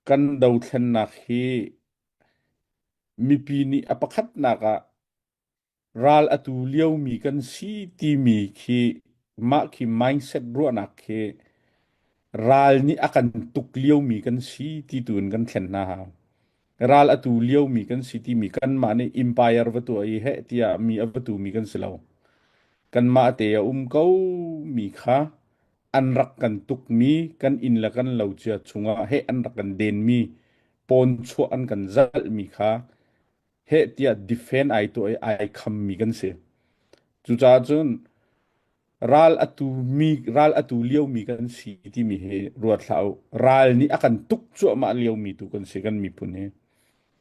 Kan dothlennak hi mipi nih a pakhatnak ah ral a tu liomi kan si timi khi mah khi mindset ruahnak khi ral nih a kan tuk liomi kan si ti tu in kan thlen hna hau. Ral a tu liomi kan si timi kanmah nih empire va tuah i heh tiah mi a va tumi kan si lo. Kanmah te a um ko mi kha an rak kan tukmi kan inn le kan lo cia chungah heh an rak kan denmi pawn chuah an kan zalhmi kha heh tiah defend ai tuah i ai khammi kan si. Cucaah cun ral a tu mi ral a tu liomi kan si timi hi ruat hlah u. Ral nih a kan tuk cuahmah liomi tu kan si kan miphun hi.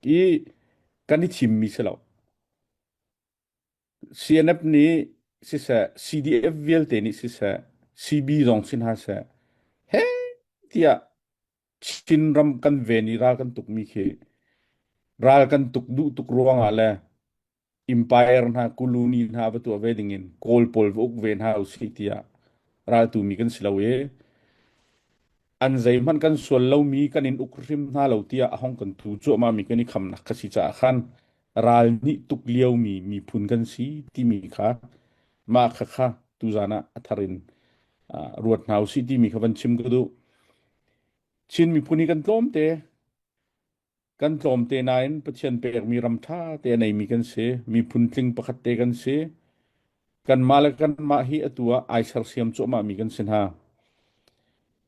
I kan i thimmi si lo. CNF nih siseh, CDF vialte nih siseh, CB zong si hna seh, he tiah Chinram kan ven i ral kan tukmi khi ral kan tuk duh tuk ruangah le empire hna colony hna va tuah ve dingin Kawl pawl va uk ve hna usih tiah raltu mi kan si lo i an zeihmanh kan sual lomi kan in uk hrim hna lo tiah a hong kan tu cuahmah mi kan i khamnak kha si caah khan ral nih tuk liomi miphun kan si timi kha mah kha kha tuzan ah a thar in ruat hna usih timi kha van chim ka duh. Chin miphun hi kan tlawmte. Kan tlawmte nain Pathian pekmi ram ṭha te a neimi kan si. Miphun tling pakhat te kan si. Kanmah le kanmah hi atu ah ai sersiam cuahmahmi kan si hna.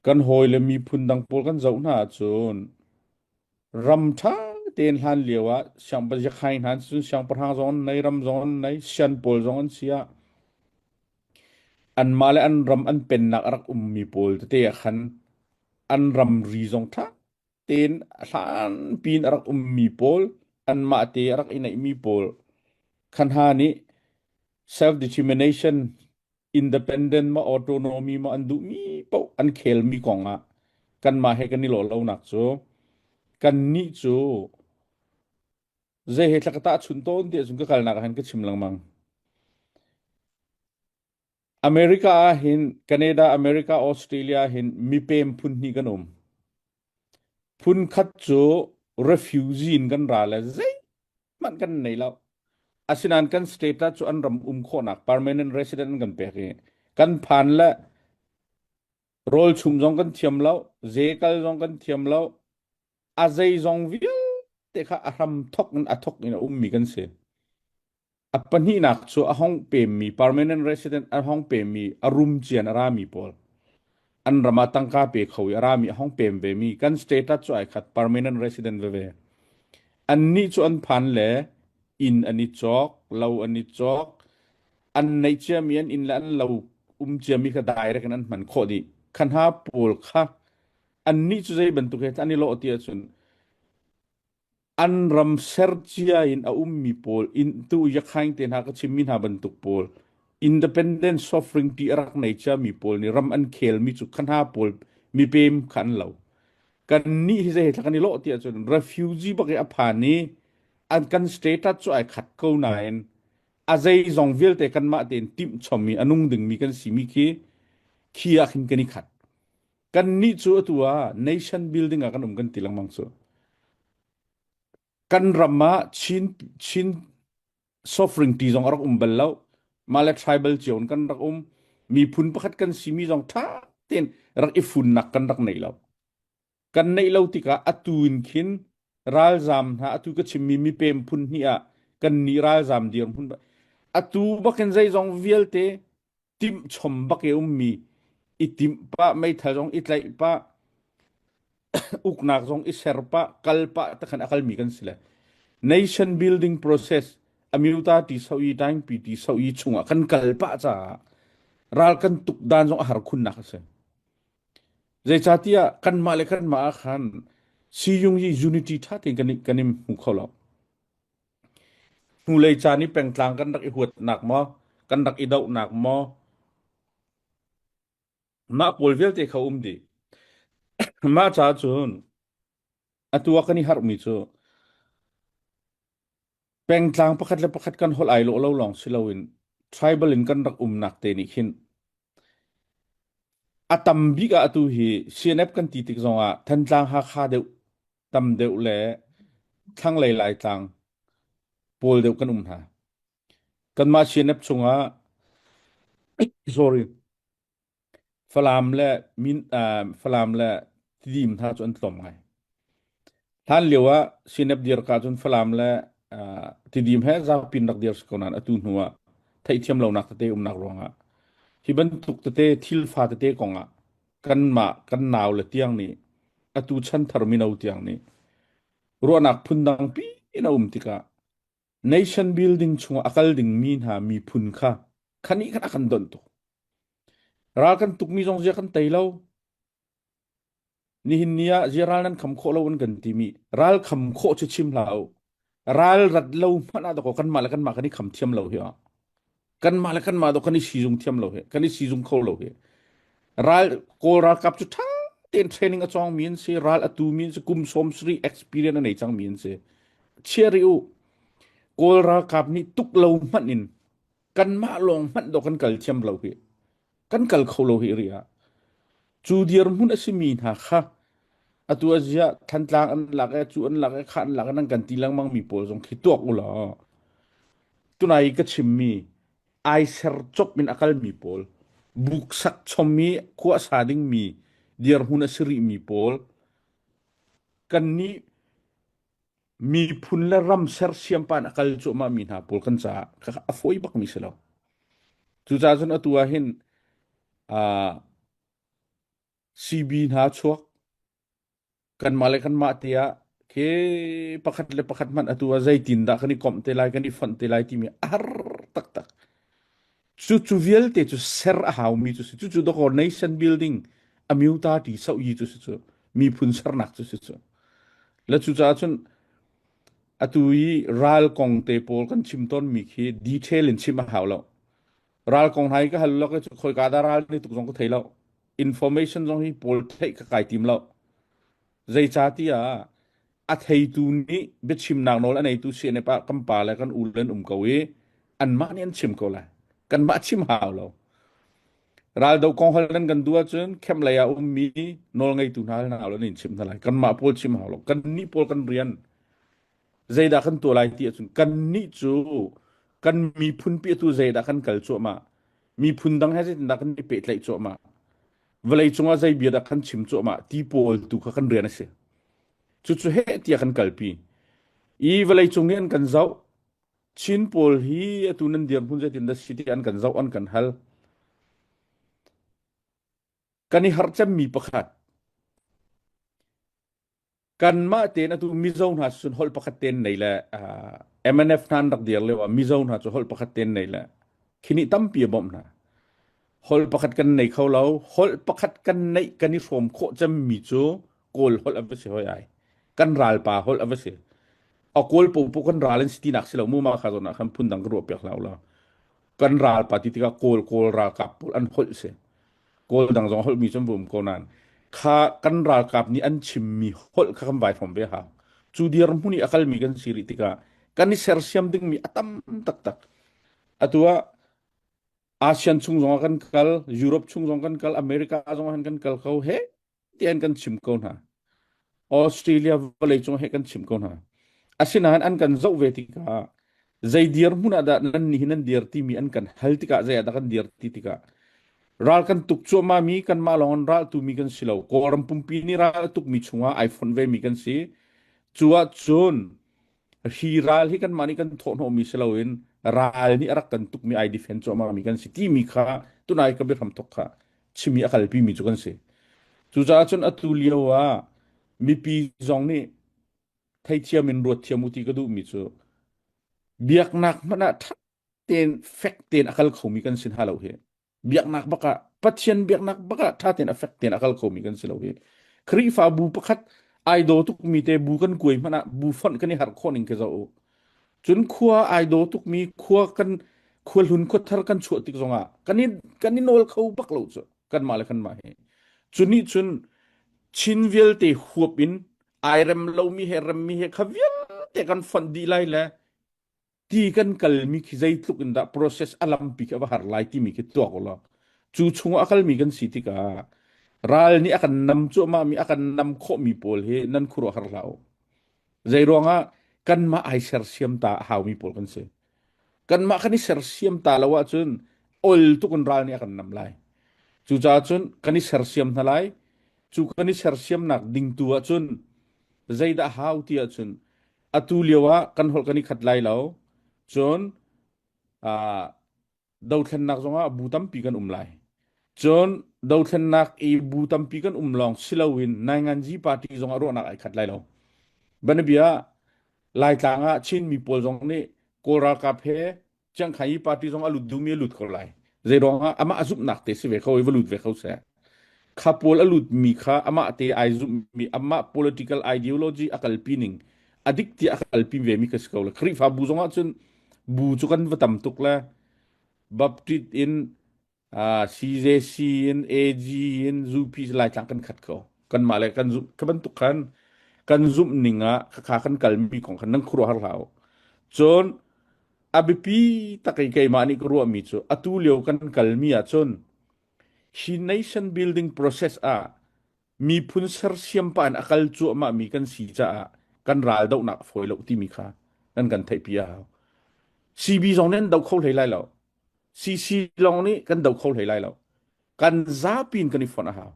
Kan hawi le miphun dang pawl kan zoh hna ahcun ram ṭha tein hlan lio ah siangpahrang hna cun siangpahrang zong an nei, ram zong an nei, sian pawl zong an si ah Anmah le an ram an pennak a rak ummi pawl tete ah khan an ramri zong ṭha tein a hlanpi in a rak ummi pawl, anmah te a rak i neihmi pawl kha hna nih self-determination, independent maw autonomy maw an duhmi paoh an khelmi kong ah kanmah he kan i lawh lonak cu kannih cu Zei he thla ka tahchunh tawn ti ahcun ka kalnak ah hin ka chim lengmang. America ah hin Canada, America, Australia ah hin mipem phun hnih kan um. Phun khat cu refugee in kan ra le zeihmanh kan nei lo. Asinain kan status cu an ram um khawhnak permanent resident an kan pek i kan phan le rawl chum zong kan thiam lo, ze kal zong kan thiam lo, a zeizong vialte kha a hram thok in a thok in a ummi kan si. A pahnihnak cu a hong pemmi permanent resident a hong pemmi a rum cian a rami pawl an ram ah tangka pe kho i a rami a hong pem vemi kan status cu ai khat permanent resident veve. Annih cu an phan le inn an i cawk, lo an i cawk, an neih ciami an inn le an lo um ciami kha direct in an hman khawh dih. Kha hna pawl kha Annih cu zei bantuk he an i lawh ti ahcun an ram ser cia in a ummi pawl in tu yakhaing te hna ka chimmi hna bantuk pawl independent sovereignty a rak nei ciami pawl nih ram an khelmi cu kha hna pawl mipem kha an lo. Kannih hi zei he kan i lawh ti ahcun refugee bak i a phan i an kan status cu ai khat ko nain a zeizong vialte kanmah tein timhchom i a nung dingmi kan simi khi khi ah khin kan i khat. Kannih cu atu ah nation building ah kan um kan ti lengmang cu. Kan ram ah Chin Chin sovereignty zong a rak um bal lo. Mah le tribal cio in kan rak um. Miphun pakhat kan simi zong ṭha tein rak i funnak kan rak nei lo. Kan neih lo tikah atu in khin ralzaam hna atu ka chimmi mipem phun hnih ah kannih ralzaam dirhmun atu bakin zeizong vialte timhchom bak i ummi i timh pah meithal zong i tlaih pah uknak zong i ser pah kal pah takhan a kalmi kan si le nation building process amyuta ti so i taingpi ti so i chungah kan kal pah caah ral kan tuk dan zong a har khunnak a si zeicahtiah kanmah le kanmah ah khan siyung hi unity tha tein kan i kan i hmu kho lo Hnulei caan i pengtlang kan rak i huatnak maw, kan rak i dohnak maw, mah pawl vialte kha um dih. Mah caah cun atu ah kan i harhmi cu pengtlang pakhat le pakhat kan holh ai lawh lo lawng si loin tribal in kan rak umnak te nih khin a tam bik ah atu hi CNF kan ti tik zongah Thantlang Hakha deuh. tam deuh le thlanglei Laitlang pawl deuh kan um hna. Kanmah CNF chungah sorry Falam le min uh, Falam le Tidim hna cu an tlawm ngai. Hlan lio ah CNF dir ka cun Falam le uh, Tidim he zaupin rak dir si ko nain atu hnu ah theihthiam lonak tete umnak ruangah hi bantuk tete thil fa tete kongah kanmah kan nau le tiang nih atu chanthar mino tiang nih ruahnak phundang pi in a um tikah nation building chungah a kal dingmi hna miphun kha khani khan a kan donh tuk. Ral kan tukmi zong zia kan tei lo. Nihin ni ah zia ral nan kham khawh lo an kan timi ral kham khawh cu chim hlah u. Ral rat lo hmanh ah dakaw kanmah le kanmah kan i kham thiam lo hi ah. Kanmah le kanmah dawh kan i sizung thiam lo hi. Kan i sizung kho lo hi. Ral Kawl ralkap cu ṭha tein training a cawng mi an si, ral a tu mi an si, kum sawm sarih experience a nei cang mi an si. Chia rih u. Kawl ralkap nih tuk lo hmanh in kanmah lawng hmanh dawh kan kal thiam lo hi. Kan kal kho lo hi ri ah. Cu dirhmun a simi hna kha atu a ziah Thantlang an lak e cu an lak e kha an lak e nan kan ti lengmang mi pawl zong khi tuak u law tunai ka chimmi ai ser cop in a kalmi pawl buksak chommi khua sa dingmi dirhmun a si rihmi pawl kannih miphun le ram sersiam pa in a kal cuahmah mi hna pawl kan caah a fawi bakmi si lo. Cucaah cun atu ah hin uh, CB hna chuak kanmah le kanmah tiah khi pakhat le pakhat hmanh atu ah zeitin dah kan i komh te lai kan i fonh te lai timi a har taktak. Cu cu vialte cu ser a haumi cu si. Cucu dawkaw nation building amyuta ti soh-yi cu si cu. Miphun sernak cu si cu. Le cucaah cun atu i ral kong te pawl kan chim tawnmi khi detail in chim a hau lo. Ral kong hna hi ka hal lok i cu khawika dah ral ni tuk zong ka thei lo. Information zong hi pawl theih ka kai tim lo. Zeicahtiah a theitu nih biachimnak nawl a neitu CNF ah kan pa le kan u le an um ko i anmah nih an chim ko lai. Kanmah chim hau lo. Raldo kong hal nan kan duh ahcun camp lei ah ummi nawlngeitu hna hal hna lo nan in chim hna lai. Kanmah pawl chim hau lo. Kannih pawl kan rian zeidah kan tuah lai ti ahcun kannih cu kan miphun pi atu zeidah kan kal cuahmah. Miphun dang he zeitindah kan i pehtlaih cuahmah. Vawlei cungah zei bia dah kan chim cuahmah ti pawl tu kha kan rian a si. Cucu heh tiah kan kalpi. I vawlei cung nih an kan zoh. Chin pawl hi atu nan dirhmun zeitin dah si ti an kan zoh an kan hal. Kan i harh cemmi pakhat. Kanmah tein atu Mizo hna cun holh pakhat tein nei le MNF hna an rak dir lio ah Mizo hna cu holh pakhat tein nei le khi nih tampi a bawmh hna. Holh pakhat kan nei kho lo. Holh pakhat kan neih kan i hrawm khawh cemmi cu Kawl holh a va si hoi ai. Kan ralpa holh a va si. A Kawl popo kan ral an si tinak si lo mu ma kha zawn ah khan phundang ka ruah piak hlah ulaw. Kan ralpa ti tikah Kawl Kawl ralkap pawl an holh si. Kawl dang zong holhmi cu an va um ko nain kha kan ralkap nih an chimmi holh kha kan vai hrawm ve hau. Cu dirhmun i a kalmi kan si rih tikah kan i sersiam dingmi a tam taktak. Atu ah ASEAN chung zong ah kan kal, Europe chung zong kan kal, America zong ah kan kal ko he tian kan chim ko hna. Australia vawleicung he kan chim ko hna. Asinain an kan zoh ve tikah zei dirhmun ah dah nan nih nan dir timi an kan hal tikah zei ah dah kan dir ti tikah ral kan tuk cuahmah mi kanmah lawng in ral tumi kan si lo. Kawlram pumpi nih ral a tukmi chungah ai fonh ve mi kan si. Cu ahcun hi ral hi kanmah nih kan thawhhnawhmi si loin ral nih a rak kan tukmi ai defend cuahmah mi kan si timi kha tunai ka biahram thok kha chimi a kalpi mi cu kan si. Cucaah cun atu lio ah mipi zong nih theithiam in ruat thiam u ti ka duhmi cu biaknak hmanh ah ṭha tein fek tein a kal khomi kan si hna lo hi. Biaknak bak ah Pathian biaknak bak ah ṭha tein a fek tein a kal khomi kan si lo hi. Khrihfabu pakhat ai daw tukmi te bu kan kuai hmanh ah bu fonh kan i harh khawh ning khi zoh u. Cun khua ai daw tukmi khua kan khua hlun khua thar kan chuah tik zongah kan i kan i nawl kho bak lo cu kanmah le kanmah hi. Cu nih cun Chin vialte huap in ai rem lomi he remmi he kha vialte kan fonh dih lai le ti kan kalmi khi zeitluk in dah process a lampi khi a va har lai timi khi tuak u law cu chungah a kalmi kan si tikah. Ral nih a kan nam cuahmah mi a kan nam khawhmi pawl hi nan khuaruahhar hlah u. Zei ruangah kanmah ai sersiam ta a haumi pawl kan si. Kanmah kan i sersiam ta lo ahcun ol tuk in ral nih a kan nam lai. Cucaah cun kan i sersiam hna lai. Cu kan i sersiamnak ding tu ahcun zeidah hau ti ahcun atu lio ah kan holh kan i khat lai lo. Cun ah dothlennak zongah bu tampi kan um lai. Cun dothlennak i bu tampi kan um lawng si loin Nainganzi party zongah ruahnak ai khat lai lo. Banabia Laitlang ah Chinmi pawl zong nih Kawl ralkap he Chiangkhai party zong a lut duhmi a lut ko lai. Zei ruangah amah a zumhnak te si ve ko i va lut ve ko seh. Kha pawl a lutmi kha amah te ai zumhmi amah political ideology a kalpi ning a dik tiah a kalpi ve mi ka si ko le Khrihfabu zong ah cun bu cu kan va tam tuk le Baptist in uh, CJC in AG in ZUP Laitlang kan khat ko. Kanmah le kan zumh ka bantuk khan kan zumh ning ah khakha kan kalmi kong khan nan khuaruahhar hlah u. Cun a biapi tak i keimah nih ka ruahmi cu atu lio kan kalmi ah cun hi nation building process ah miphun sersiam pa in a kal cuahmah mi kan si caah kan ral dohnak a fawi lo timi kha nan kan theihpi a hau. CB zong nih an do kho hlei lai lo. CC lawng nih kan do kho hlei lai lo. Kan zapi in kan i fonh a hau.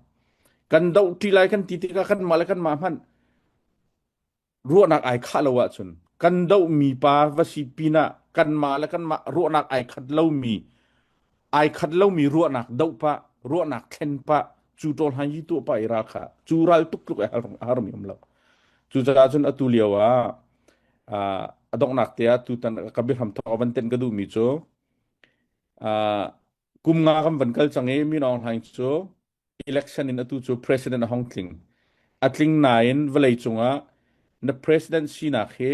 Kan doh ṭi lai kan ti tikah kanmah le kanmah hmanh ruahnak ai khah lo ahcun kan dohmi pa va si pinah kanmah le kanmah ruahnak ai khat lomi ai khat lomi ruahnak doh pah ruahnak thlen pah cu ṭawl han yi tuah pah i ral kha cu ral tuk tluk a harmi um lo. Cucaah cun atu lio ah a donghnak te ah tutan ka biahram thawk van ten ka duhmi cu kum nga kan van kal cang i Min Aung Hlaing cu election in atu cu president a hong tling. A tling nain vawlei cungah na president sinak hi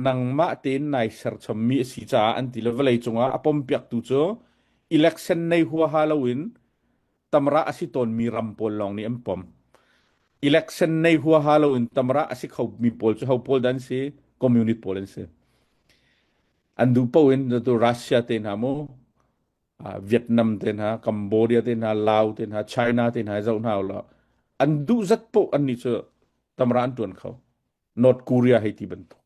nangmah tein nai serchommi a si caah an ti le vawlei cungah a pompiaktu cu election nei huaha loin tamra a si tawnmi ram pawl lawng nih an pom. Election nei huaha loin tamra a si khomi pawl cu ho pawl dah an si? Communist pawl an si. An duh paoh in tu Russia te hna mu, Vietnam te hna, Cambodia te hna, Lao te hna, China te hna zoh hna ulaw an duh zat paoh annih cu tamra an ṭuan kho. North Korea hei ti bantuk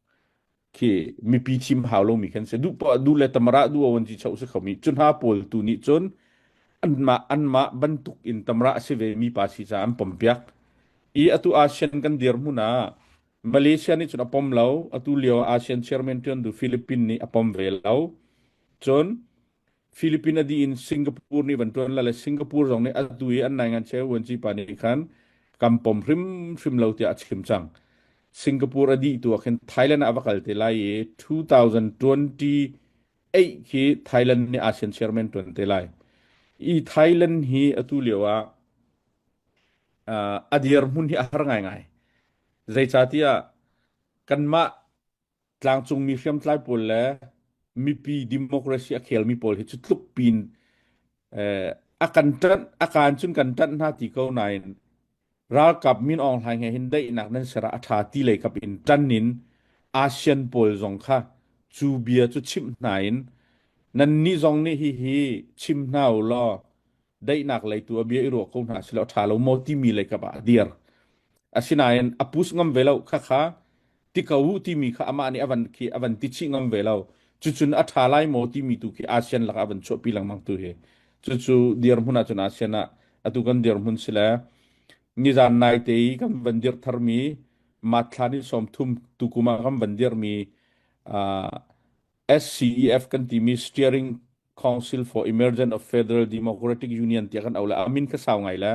khi mipi thim hau lomi khan si duh poah duh le tamra duh awan ci chau si khomi cu hna pawl tu nih cun anmah anmah bantuk in tamra a si ve mi pa si caah an pom piak i atu ASEAN kan dirhmun ah Malaysia nih cun a pom lo atu lio ASEAN chairman ṭuan du Philippines nih a pom ve lo cun Philippine a dih in Singapore nih van ṭuan la le Singapore zong nih atu i an nai ngan cheu vuanci pa nih khan kan pom hrimhrim lo tiah a chim cang. Singapore a dih tu ah khin Thailand ah a va kal te lai i 2028 khi Thailand nih ASEAN chairman ṭuan te lai. I Thailand hi atu lio ah uh, a dirhmun hi a har ngaingai. Zeicahtiah kanmah tlangcungmi hriamtlai pawl le mipi democracy a khelmi pawl hi cu tluk pin eh, a kan ṭanh a kaan cun kan ṭanh hna ti ko nain ralkap Min Aung Hlaing he hin daihnak nan ser ah a ṭha ti lei kap in ṭan in ASEAN pawl zong kha cu bia cu chimh hna in nannih zong nih hihi chim hna u law daihnak lei tu a bia i ruah ko hna silo a ṭha lo maw timi lei kap ah a dir. Asinain a push ngam ve lo khakha ti ko u timi kha amah nih a van khi a van ti chih ngam ve lo. Cucun a ṭha lai maw timi tu khi ASEAN lakah a van chuahpi lengmang tu hi. Cucu dirhmun ahcun ASEAN ah atu kan dirhmun si le nizan nai te i kan van dirh tharmi Matthla ni 30 tukum ah kan van dirhmi uh, SCEF kan timi Steering Council for Emergence of Federal Democratic Union tiah kan auh le a min kha sau ngai le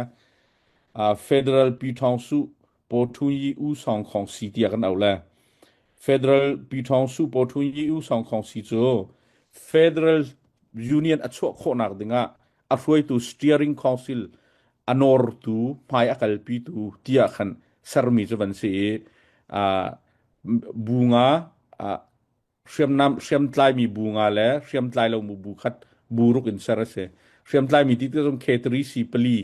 uh, Federal Pyi Po Thun Yi U Song Khong Si tiah kan auh le Federal Pyi Po Thun Yi U Song Khong Si cu Federal Union a chuah khawhnak dingah a hruaitu Steering Council a nawrtu hmai a kalpitu tiah khan sermi cu van si i uh, bu nga uh, hriamnam hriamtlaimi bu nga le hriamtlai lo mu bu khat bu ruk in ser a si. Hriamtlaimi ti tik zong K3 C pali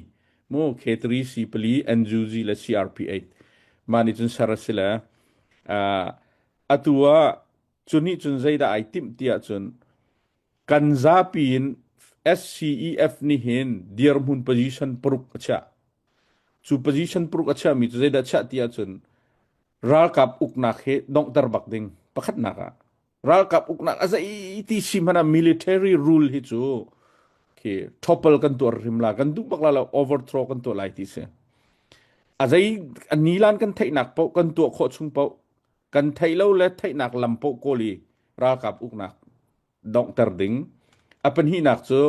mu K3 C pali NUG le CRP8 mah nih cun ser a si le uh, atu ah cu nih cun zeidah ai timh ti ahcun kan zapi in SCEF nih hin dirhmun position paruk a chiah. Cu position paruk a chiahmi cu zeidah chiah ti ahcun ralkap uknak hi donghter bak ding pakhatnak ah ralkap uknak a zei ti si hmanh ah military rule hi cu khi topple kan tuah hrim la kan duh bak la lo overthrow kan tuah lai ti si a zei a nilan kan theihnak paoh kan tuah khawh chung paoh kan theih lo le theihnak lam paoh kawl i ralkap uknak donghter ding a pahnihnak cu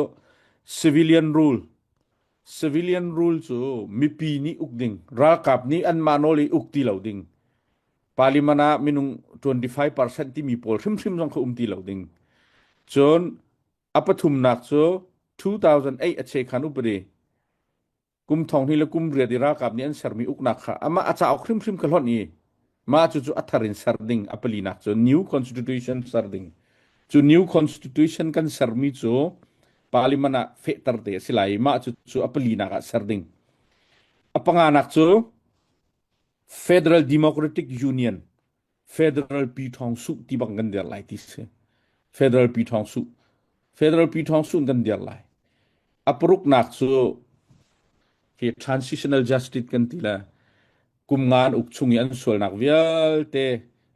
civilian rule Civilian rule cu mipi nih uk ding, ralkap nih anmah nawl i uk ti lo ding. Parliament ah minung 25% timi pawl hrimhrim zong kha um ti lo ding. Cun a pathumnak cu 2008 a chekhan upadi kum thong hnih le kum riat i ralkap nih an sermi uknak kha amah a cauk hrimhrim kha hlonh i mah cucu a thar in ser ding a palinak cu new constitution ser ding. Cu new constitution kan sermi cu parliament ah fehter te a si lai i mah cu cu a palinak ah ser ding. A panganak cu Federal Democratic Union Federal Pi Thawng Suh ti bang kan dir lai ti si. Federal Pi Thawng Suh Federal Pi Thawng Suh kan dir lai. A paruknak cu hi transitional justice kan ti le kum nga an uk chung i an sualnak vialte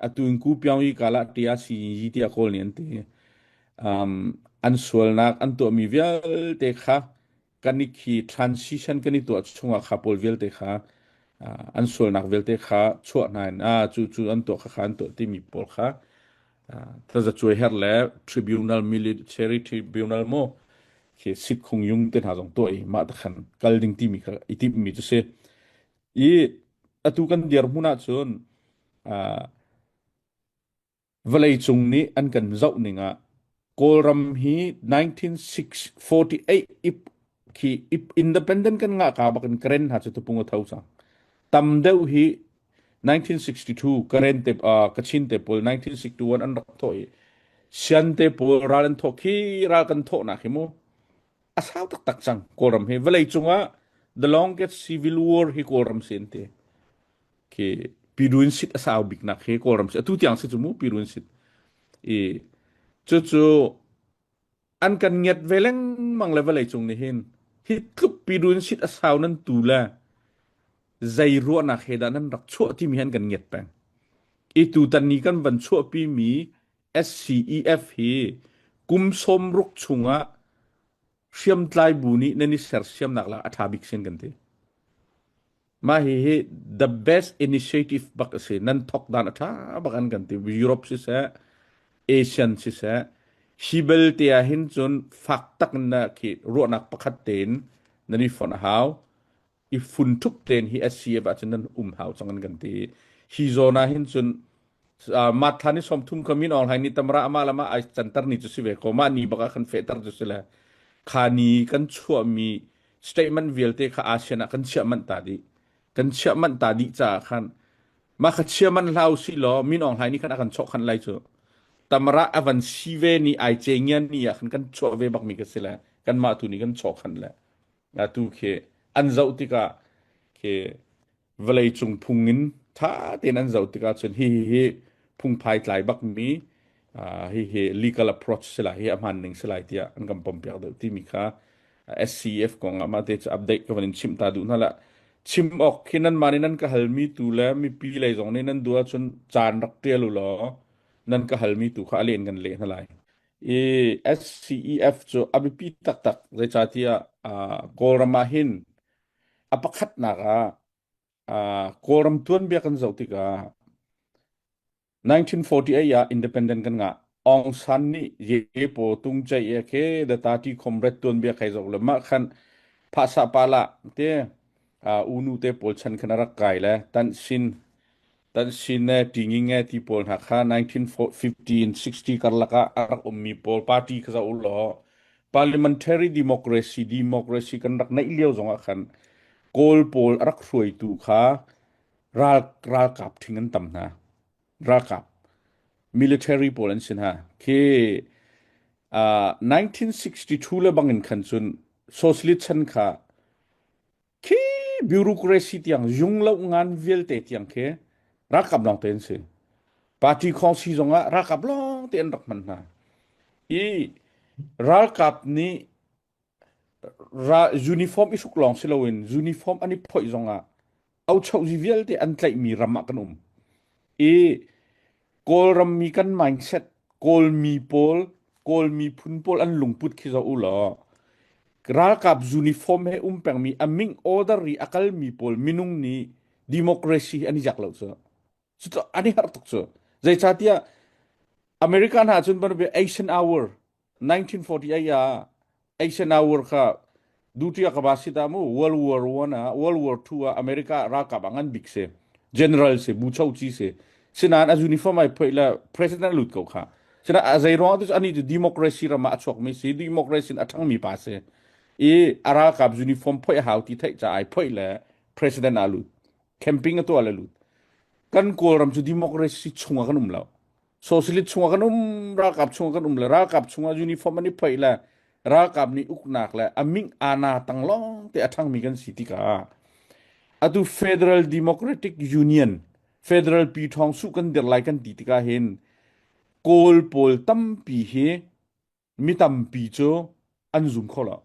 atu in ku piang i kala tia si yi tiah kawl nih an ti. Um, an sualnak an tuahmi vialte kha kan i khi transition kan i tuah chungah kha pawl vialte kha uh, an sualnak vialte kha chuah hna in ah cu cu an tuah kha kha an tuah timi pawl kha uh, tazacuai her le tribunal military tribunal mu khi sit khung yung te hna zong tuah i mah te khan kal ding timi kha i timmi cu si i atu kan dirhmun ahcun uh, vawleicung nih an kan zoh ning ah Kawlram hi 1948 ip khi ip independent kan ngah ka bak in Karen hna cu tupung a tho cang. Tam deuh hi 1962 Karen te uh, Kachin te pawl 1961 an rak thawh i Sian te pawl ral an thawh khi ral kan thawh nak hi mu a sau taktak cang Kawlram hi vawlei cungah the longest civil war hi Kawlram si an ti. Khi Pirun sit a sau bik nak hi Kawlram si atu tiang si cu mu Pirun sit i cucu an kan ngiat ve lengmang le vawlei cung nih hin hi tluk Pirun sit a sau nan tu le zei ruahnak he dah nan rak chuah timi hi an kan ngiat peng i tutan ni kan van chuahpi mi SCEF hi kum 60 chungah hriamtlai bu nih nan i sersiamnak lak a ṭha bik sin kan ti. Mah hihi the best initiative bak a si. Nan thok dan a ṭha bak an kan ti. Europe siseh, Asian siseh, hi belte ah hin cun fak tak in na khi ruahnak pakhat tein nan i fonh a hau. I fun ṭhup tein hi SCF ahcun nan um hau cang an kan ti. Hi zawn ah hin cun uh, Matthla ni 30 ka min Aung Hlaing nih tamra amah le amah ai canter ni cu si ve ko. Mah ni bak ah kan fehter cu si le kha ni kan chuahmi statement vialte kha ASEAN ah kan chiah manh ta dih. Kan chiah manh ta dih caah khan mah kha chia man hlau si law Min Aung Hlaing nih khan a kan chawh khan lai cu. Tamra a van si ve ni ai ce ngian ni ah khan kan chuah ve bak mi ka si le kanmah tu nih kan chawh khan le atu khi an zoh tikah khi vawleicung phung in ṭha tein an zoh tikah cun hi hi hi phungphai tlai bakmi hi hi legal approach si lai hi a hmaan ning si lai tiah an kan pompiak deuh timi kha SCF kong ah mah te cu update ka van in chimh ta duh hna la chim awk khi nan mah nih nan ka halmi tu le mipi lei zong nih nan duh ahcun caan rak ṭial u law nan ka halmi tu kha a len kan leh hna lai. I SCEF cu a biapi taktak zeicahtiah Kawlram ah hin A pakhatnak ah uh, Kawlram tuanbia kan zoh tikah 1948 ah independent kan ngah. Aung San nih Ye Po Tung Chai e ke the Tati Comrade tuanbia kai zoh le mah khan phasa pala te uh, unu te pawl chan khan a rak kai le tan sin Tan sin le ṭinging e ti pawl hna kha 1950 in 60 karlak ah a rak ummi pawl party kha zoh u law parliamentary democracy democracy kan rak neih lio zongah khan Kawl pawl a rak hruaitu kha ral ralkap ṭhing an tam hna. Ralkap military pawl an si hna. Khi uh, 1962 le bangin khan cun socialist chan kha Khi bureaucracy tiang zung lo ngan vialte tiang khi ralkap lawng te an si. Party khawngsi zongah ralkap lawng te an rak hman hna. I ralkap nih Ra uniform i hruk lawng si loin uniform an i phoih zongah auchozi vialte an tlaihmi ram ah kan um. I Kawlram mi kan mindset, Kawlmi pawl, Kawl miphun pawl an lungput khi zoh u law ralkap uniform he um pengmi a ming order i a kalmi pawl minung nih democracy hi an i jak lo cu. Cucu an i harh tuk cu. Zeicahtiah America hna cun bantuk Eisenhower 1948 ah Eisenhower kha duty a ka ba si ta mu World War One ah World War Two ah America ralkap ah ngan bik si general si bu cho ci si sinain a uniform ai phoi le president lut ko kha sina a zei ruang tu ani tu democracy ram ah a chuak mi si democracy in a thang mi pa si i a ralkap uniform phoi hau ti theih ca ai phoi le president a lut camping a tuah le lut kan kawlram cu democracy chungah kan um lo socialist chungah kan um ralkap chungah kan um le ralkap chungah uniform an i phoih le ralkap nih uknak le a ming ana tang lawng te a ṭhangmi kan si tikah atu Federal Democratic Union Federal pi ṭhawng su kan dir lai kan ti tikah hin Kawl pawl tampi hi mi tampi cu an zum kho lo.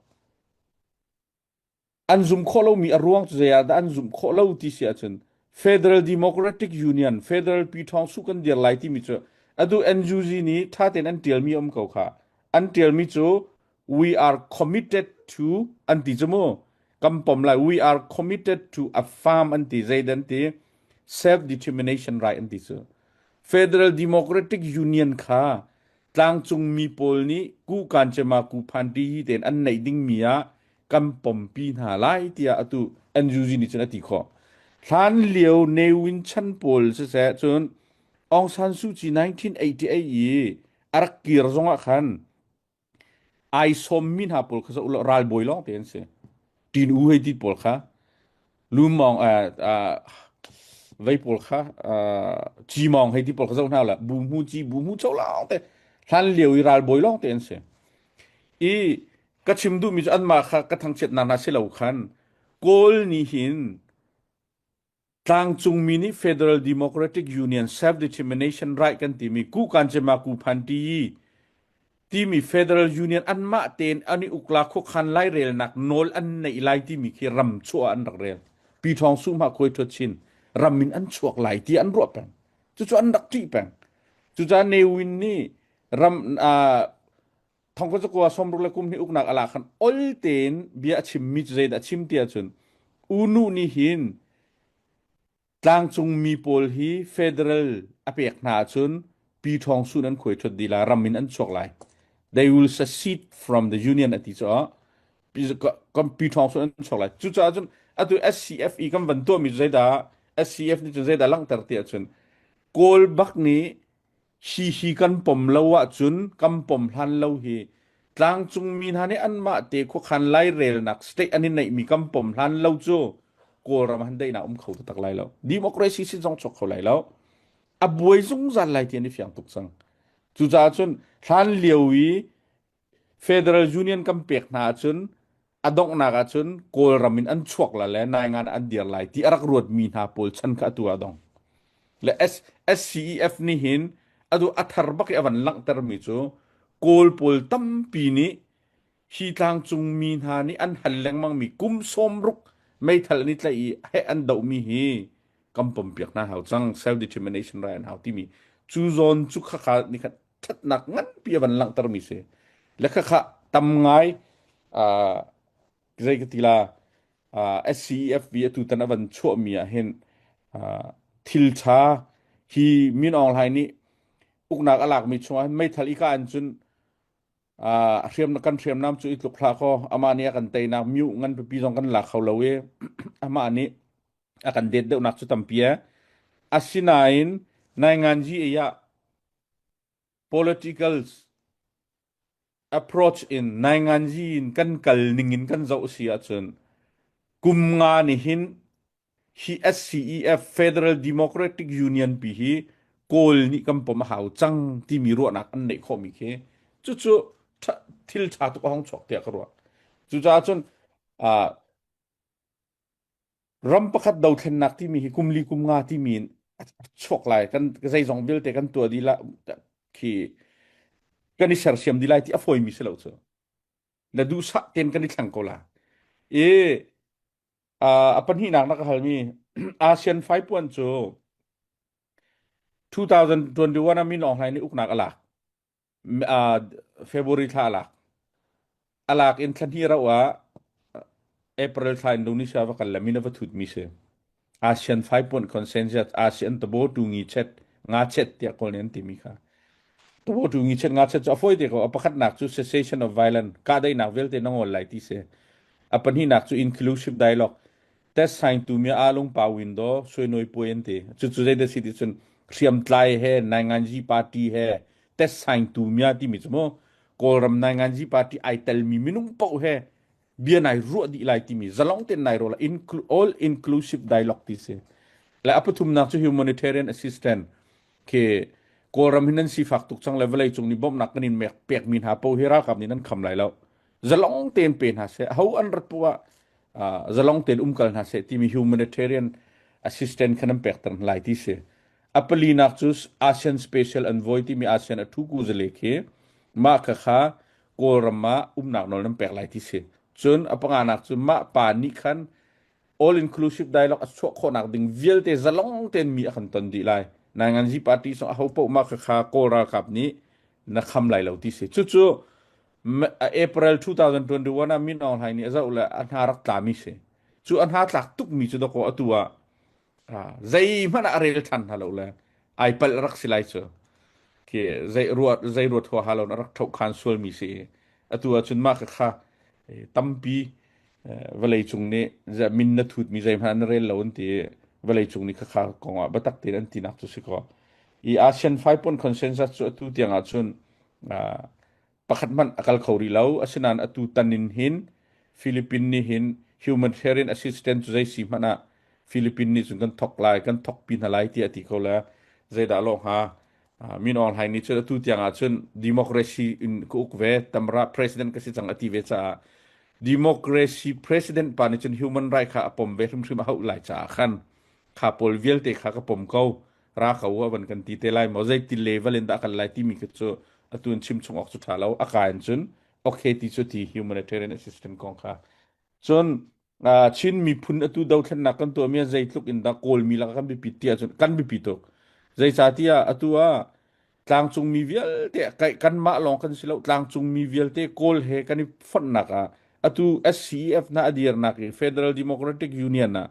An zumh khawh lomi a ruang cu zei ah dah an zumh khawh lo ti si ahcun Federal Democratic Union, Federal Pi Thawng Su kan dir lai timi cu atu NUG nih ṭha tein an ṭialmi a um ko kha. An ṭialmi cu we are committed to an ti cu mu. Kan pom lai. We are committed to a farm an ti. Zei dan ti? Self determination right an ti cu. Federal Democratic Union kha tlangcungmi pawl nih ku kancema ku phanti hi tein an neih dingmi ah kan pompi hna lai tiah atu NUG nih cun a ti khawh. Hlan lio Ne Win chan pawl siseh cun Aung San Suu Kyi 1988 i a rak kir zongah khan ai sawmmi hna pawl kha zoh ralbawi lawng te an si. Tin U hei ti pawl kha lumawng vei pawl kha cimawng hei ti pawl kha zoh hna la bu mu ci bu mu cho lawng te hlan lio i ralbawi lawng te an si. I ka chim duhmi cu anmah kha ka thangchiatnak hna si lo khan Kawl nih hin tlangcungmi nih Federal Democratic Union Self-Determination Right kan timi ku kancema ku phanti timi Federal Union anmah tein an i ukla khuakhan lairelnak nawl an neih lai timi khi ram chuah an rak rel. Pi Thawng Su Hma Khuai Thuat Chin ram in an chuak lai ti an ruah peng. Cucu an rak ṭih peng. Cucaah Ne Win nih ram thongkhat zakua sawmruk le kum hnih uknak a lak khan ol tein bia a chimmi cu zeidah a chim ti ahcun U Nu nih hin tlangcung mi pawl hi federal a pek hna ahcun Pi Thawng Sun an khuai ṭhut dih lai ram in an chuak lai they will secede from the union a ti caah Pi Thawng Sun an chuak lai cucaah cun atu SCFE kan van tuahmi cu zeidah SCF nih cun zeidah langhter ti ahcun Kawl bak nih Hihi kan pom lo ahcun kan pom hlan lo hi tlangcungmi hna nih anmah te khuakhan lairelnak state an i neihmi kan pom hlan lo cu Kawlram han daihnak um kho taktak lai lo. Democracy sin zong chuak kho lai lo. A buai zungzal lai ti an i fiang tuk cang. Cucaah cun hlan lio i Federal Union kan pek hna ahcun a donghnak ahcun Kawlram in an chuak la le naingan an dir lai ti a rak ruatmi hna pawl chan kha atu ah dong. Le SCEF nih hin adu a thar bak i a van langhtermi cu Kawl pawl tampi nih hi tlangcung mi hna nih an hal lengmangmi kum 60 meithal an i tlaih i heh an dohmi hi kan pompiak hna hau cang self determination right an hau timi cu zawn cu khakha ni khat ṭhatnak nganpi a van langhtermi si. Le khakha tam ngai uh, zei ka ti la uh, SCEFB atu tan a van chuahmi ah hin uh, thil ṭha hi Min Aung Hlaing nih uknak a lakmi chungah hin meithal i ka an cun uh, hriam kan hriamnam cu i tluk hlah kaw amah nih a kan teinak miu ngan pipi zong kan lak kho lo i amah nih a kan det deuhnak cu tampi e asinain nainganji ei ah Political approach in nainganzi in kan kal ning in kan zoh si ahcun kum nga nih hin hi SCEF Federal Democratic Union pi hi Kawl nih kan pom a hau cang timi ruahnak an neih khawhmi khi cucu thil ṭha tuk a hong chuak tiah ka ruah. Cucaah cun uh, Ram pakhat dothlennak timi hi kum li kum nga timi in a chuak lai. Kan zeizong vialte kan tuah dih la khi kan i sersiam dih lai ti a fawimi si lo cu. Na duhsah tein kan i thleng ko la. I a pahnihnak na ka halmi ASEAN faipuan cu 2021 ah Min Aung Hlaing nih uknak a lak. February thla a lak. A lak in thla hnih rauh ah April thla Indonesia va kal le min a va thutmi si. ASEAN 5 point consensus ASEAN tabo tu ngi chet nga chet tiah kawl nih an timi kha. Tabo tu ngi chet nga chet cu a fawi te ko. A pakhatnak cu cessation of violence kahdaihnak vialte na ngol lai ti si. A pahnihnak cu inclusive dialogue test sign tu mi alung pa window sui noi puai an ti. Cucu zeidah si ti cun hriamtlai he nainganzi party he test sign tu mia timi cu mu Kawlram nainganzi party ai telmi minung paoh he bia nai ruah dih lai timi zalong ten nai ruah all inclusive dialogue ti si. Le a pathumnak cu humanitarian assistance khi Kawlram hi nan sifak tuk cang le vawlei cung nih bawmhnak kan in pekmi hna paoh hi ralkap nih nan kham lai lo. Zalong tein pe hna seh. Ho an rat poah ah zalong tein umkal hna seh timi humanitarian assistance kha nan pekter hna lai ti si. A palinak cu ASEAN Special Envoy timi ASEAN a thu kuzale khi mah kha kha Kawlram ah umnak nawl nan pek lai ti si. Cun a panganak cu mah pa nih khan all inclusive dialogue a chuah khawhnak ding vialte zalong tein mi a kan ton dih lai. Nainganzi party song aho paoh mah kha kha Kawl ralkap nih na kham lai lo ti si. Cucu April 2021 ah Min Aung Hlaing nih a zoh le a hna rak tlami si. Cu a hna tlak tukmi cu dakaw atu ah zeihmanh ah a rel ṭhan hna lo le ai palh rak si lai cu. Khi zei ruat zei ruat huaha lo na rak ṭhoh khan sualmi si i atu ahcun mah kha kha tampi vawlei cung nih min na thutmi zeihmanh na rel lo an ti i vawlei cung nih khakha kong ah biatak tein an tinak cu si kaw. I ASEAN 5 point consensus cu atu tiang ahcun pakhat hmanh a kal kho rih lo. Asinain atu tan in hin Philippine nih hin humanitarian assistance cu zei si hmanh ah Philippine nih cun kan thok lai, kan thokpi hna lai tiah a ti ko le zeidah lawh hnga. Min Aung Hlaing nih cun atu tiang ah cun democracy in ka uk ve, tamra president ka si cang a ti ve caah democracy president pa nih cun human right kha a pom ve hrimhrim a hauh lai caah khan kha pawl vialte kha ka pom ko ra ko a van kan ti te lai maw zeiti level in dah kan lai timi khi cu atu in chim chung awk cu ṭha lo a ka in cun okay ti cu ti humanitarian assistance kong kha cun Chin miphun atu dothlennak kan tuahmi ah zeitluk in dah Kawlmi lakah kan biapit ti ahcun kan biapi tuk. Zeicahtiah atu ah tlangcungmi vialte kanmah lawng kan si lo tlangcungmi vialte Kawl he kan i fonhnak ah atu SCEF hna a dirnak i Federal Democratic Union ah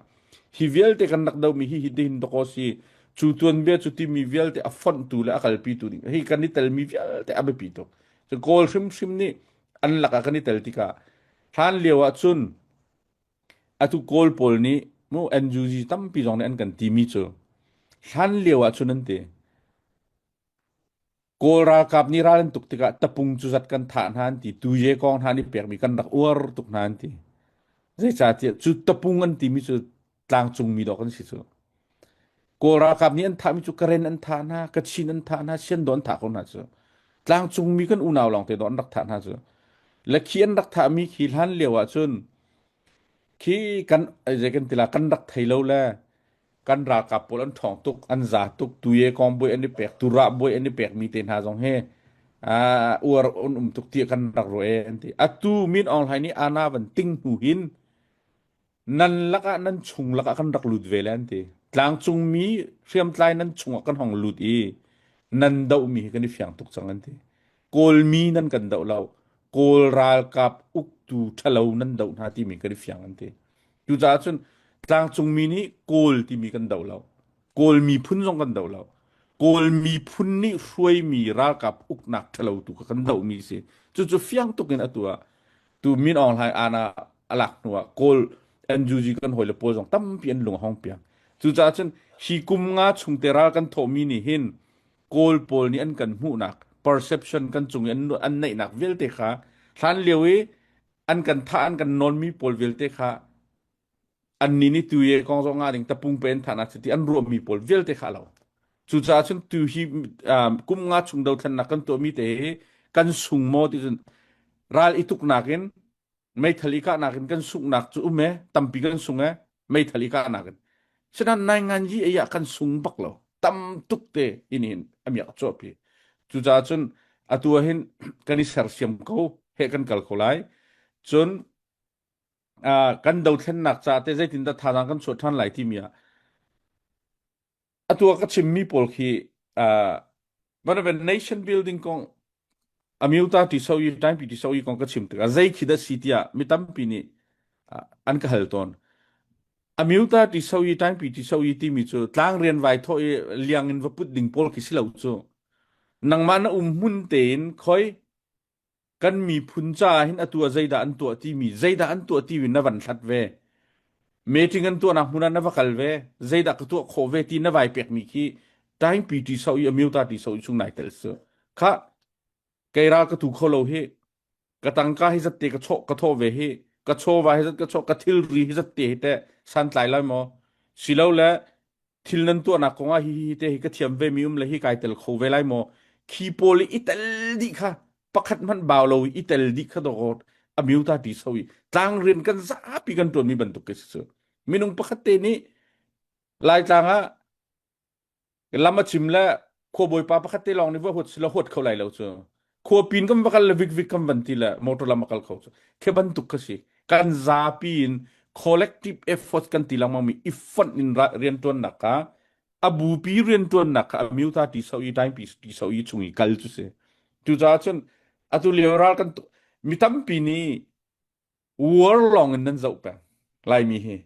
hi vialte kan rak domi hi hitin dakaw si cu tuanbia cu timi vialte a fonhtu le a kalpitu ding hi kan i telmi vialte a biapi tuk. Cu Kawl hrimhrim nih an lakah kan i tel tikah Hlan lio ah cun atu Kawl pawl nih mu NUG tampi zong nih an kan timi cu hlan lio ah cun an ti. Kawl ralkap nih ral an tuk tikah tapung cu zat kan thah hna an ti. Tuye kong hna nih pekmi kan rak uar tuk hna an ti. Zeicahtiah cu tapung an timi cu tlangcungmi dawh kan si cu. Kawl ralkap nih an thahmi cu Karen an thah hna, Kachin an thah hna, Siandaw an thah ko hna cu. Tlangcungmi kan unau lawngte dawh an rak thah hna cu. Le khi an rak thahmi khi hlan lio ah cun khi kan zei kan ti la kan rak thei lo le kan ralkap pawl an ṭhawng tuk, an za tuk, tuye kong buai an i pek, turah buai an i pekmi te hna zong hi uar an um tuk tiah kan rak ruah e an ti. Atu Min Aung Hlaing nih ana van ting hnu hin nan lakah nan chung lakah kan rak lut ve le an ti. Tlangcungmi hriamtlai nan chungah kan hong lut i nan dohmi hi kan i fiang tuk cang an ti. Kawlmi nan kan doh lo. Kawl ralkap uktu ṭhalo nan doh hna timi kan i fiang an ti. Cucaah cun tlangcungmi nih Kawl timi kan doh lo. Kawl miphun zong kan doh lo. Kawl miphun nih hruaimi ralkap uknak ṭhalo tu kha kan dohmi si. Cucu fiang tuk in atu ah tu Min Aung Hlaing ana a lak hnu ah Kawl NUG kan hawile pawl zong tampi an lung a hong piang. Cucaah cun hi kum nga chung te ral kan thawhmi nih hin Kawl pawl nih an kan hmuhnak perception kan cung i an, an neihnak vialte kha hlan lio i an kan thah an kan nawnmi pawl vialte kha annih nih tu ye kong zong nga ding tapung pe an thah na ti an ruahmi pawl vialte kha lo. Cucaah cun tu hi kum nga chung dothlennak kan tuahmi te hi kan sung maw ti cun ral i tuknak in meithal i kahnak in kan sunghnak cu um e tampi kan sung e meithal i kahnak in sinan nai ngan yi ei ah kan sung bak lo tam tuk te in hin amiak chuahpi cucaah cun atu ah hin kan i sersiam ko he kan kal ko lai. Cun kan dothlennak ca te zeitindah thazaang kan chuah ṭhan lai timi ah atu ah ka chimmi pawl khi uh, nation building kong amyuta ti so i time ti so i kong ka chim tikah zei khi dah si tiah mi tampi nih an ka hal tawn. Amyuta ti so i time ti so i timi cu tlang rian vai thawh i liang in va put ding pawl khi si lo cu. Nangmah na um hmun tein khoi kan miphun caah hin atu ah zeidah an tuah timi zeidah an tuah timi na van hlat ve meeting an tuahnak hmun ah na va kal ve zeidah ka tuah khawh ve ti na vai pekmi khi time pi ti so i amyuta ti so i chung nai tel su kha kei ral ka tu kho lo hi ka tangka hi zatte ka chawh ka thawh ve hi ka chawva hi zat ka chawh ka thilri hi zatte hi te santlai lai maw silo le thil nan tuahnak kongah hi hi te hi ka thiam ve mi um le hi kai tel kho ve lai maw? Khi pawl i i tel dih kha pakhat hmanh bau lo i tel dih kha dawt amiu ta ti so i tlang rian kan zapi kan tuan mi bantuk ke si cu minung pakhat te nih Laitlang ah lam a chim le khuabawipa pakhat te lawng nih va huat sila huat kho lai lo cu khua pin kan va kal le vik vik kan van ti le motor lam a kal kho cu khi bantuk kha si kan zapi in collective effort kan ti lengmang mi i fonh in riantuannak kha a bupi riantuannak kha a myuta ti so i time ti so i chung i kal cu si cucaah cun atu lio ral kan mi tampi nih war lawng in nan zoh peng laimi hi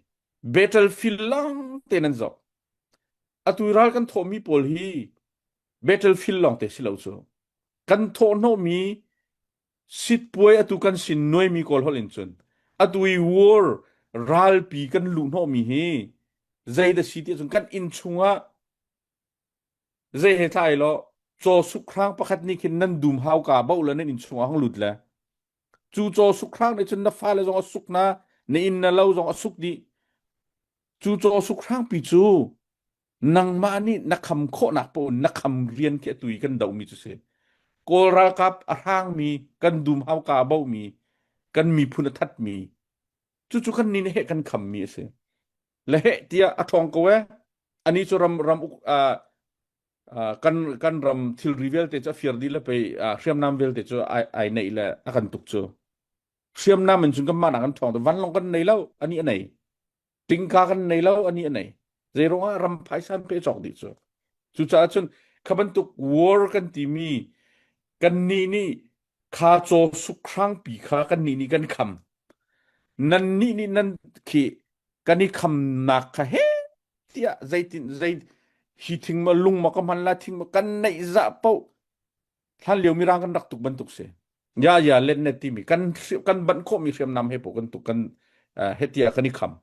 battlefield lawng te nan zoh atu ral kan thawhmi pawl hi battlefield lawng te si lo cu kan thawhhnawhmi sitpuai atu kan sin nuaimi kawl holh in cun atu i war ralpi kan luhhnawhmi hi zei da si ti cun kan inn chungah zei he thlai law caw sukhrang pakhat nih khin nan dum hauka bo le nan inn chungah hong lut le cu caw sukhrang nih cun na fale zong a suk na na inn na lo zong a suk dih cu caw sukhrang pi cu nangmah nih na kham khawhnak paoh na kham rian khi atu i kan dohmi cu si. Kawl ralkap a hrangmi, kan dum hauka a bohmi, kan miphun a thatmi, cucu kan nih heh kan khammi a si. Le heh tiah a ṭhawng ko eh. Ani cu ram ram uk uh, uh, kan kan ram thilri vialte cu a fir dih le pei uh, hriamnam vialte cu ai ai neih le a kan tuk cu. Hriamnam in cun kan mah nak an ṭhawng vanlawng kan nei lo ani a nei. Tingka kan nei lo ani a nei zeiruangah ram phaisa an pe cawk dih cu cucaah cun kha bantuk war kan timi kan nih nih kha caw sukhrang pi kha kan nih nih kan kham nan nih nih nan khi kan i khamnak kha he tiah zeitin zei hi thing ma lung ma ka hman la thing ma kan neih zah paoh hlan lio mirang kan rak tuk bantuk si ya ya let net timi kan kan banh khawhmi hriamnam he po kan tuk kan hetia kan i kham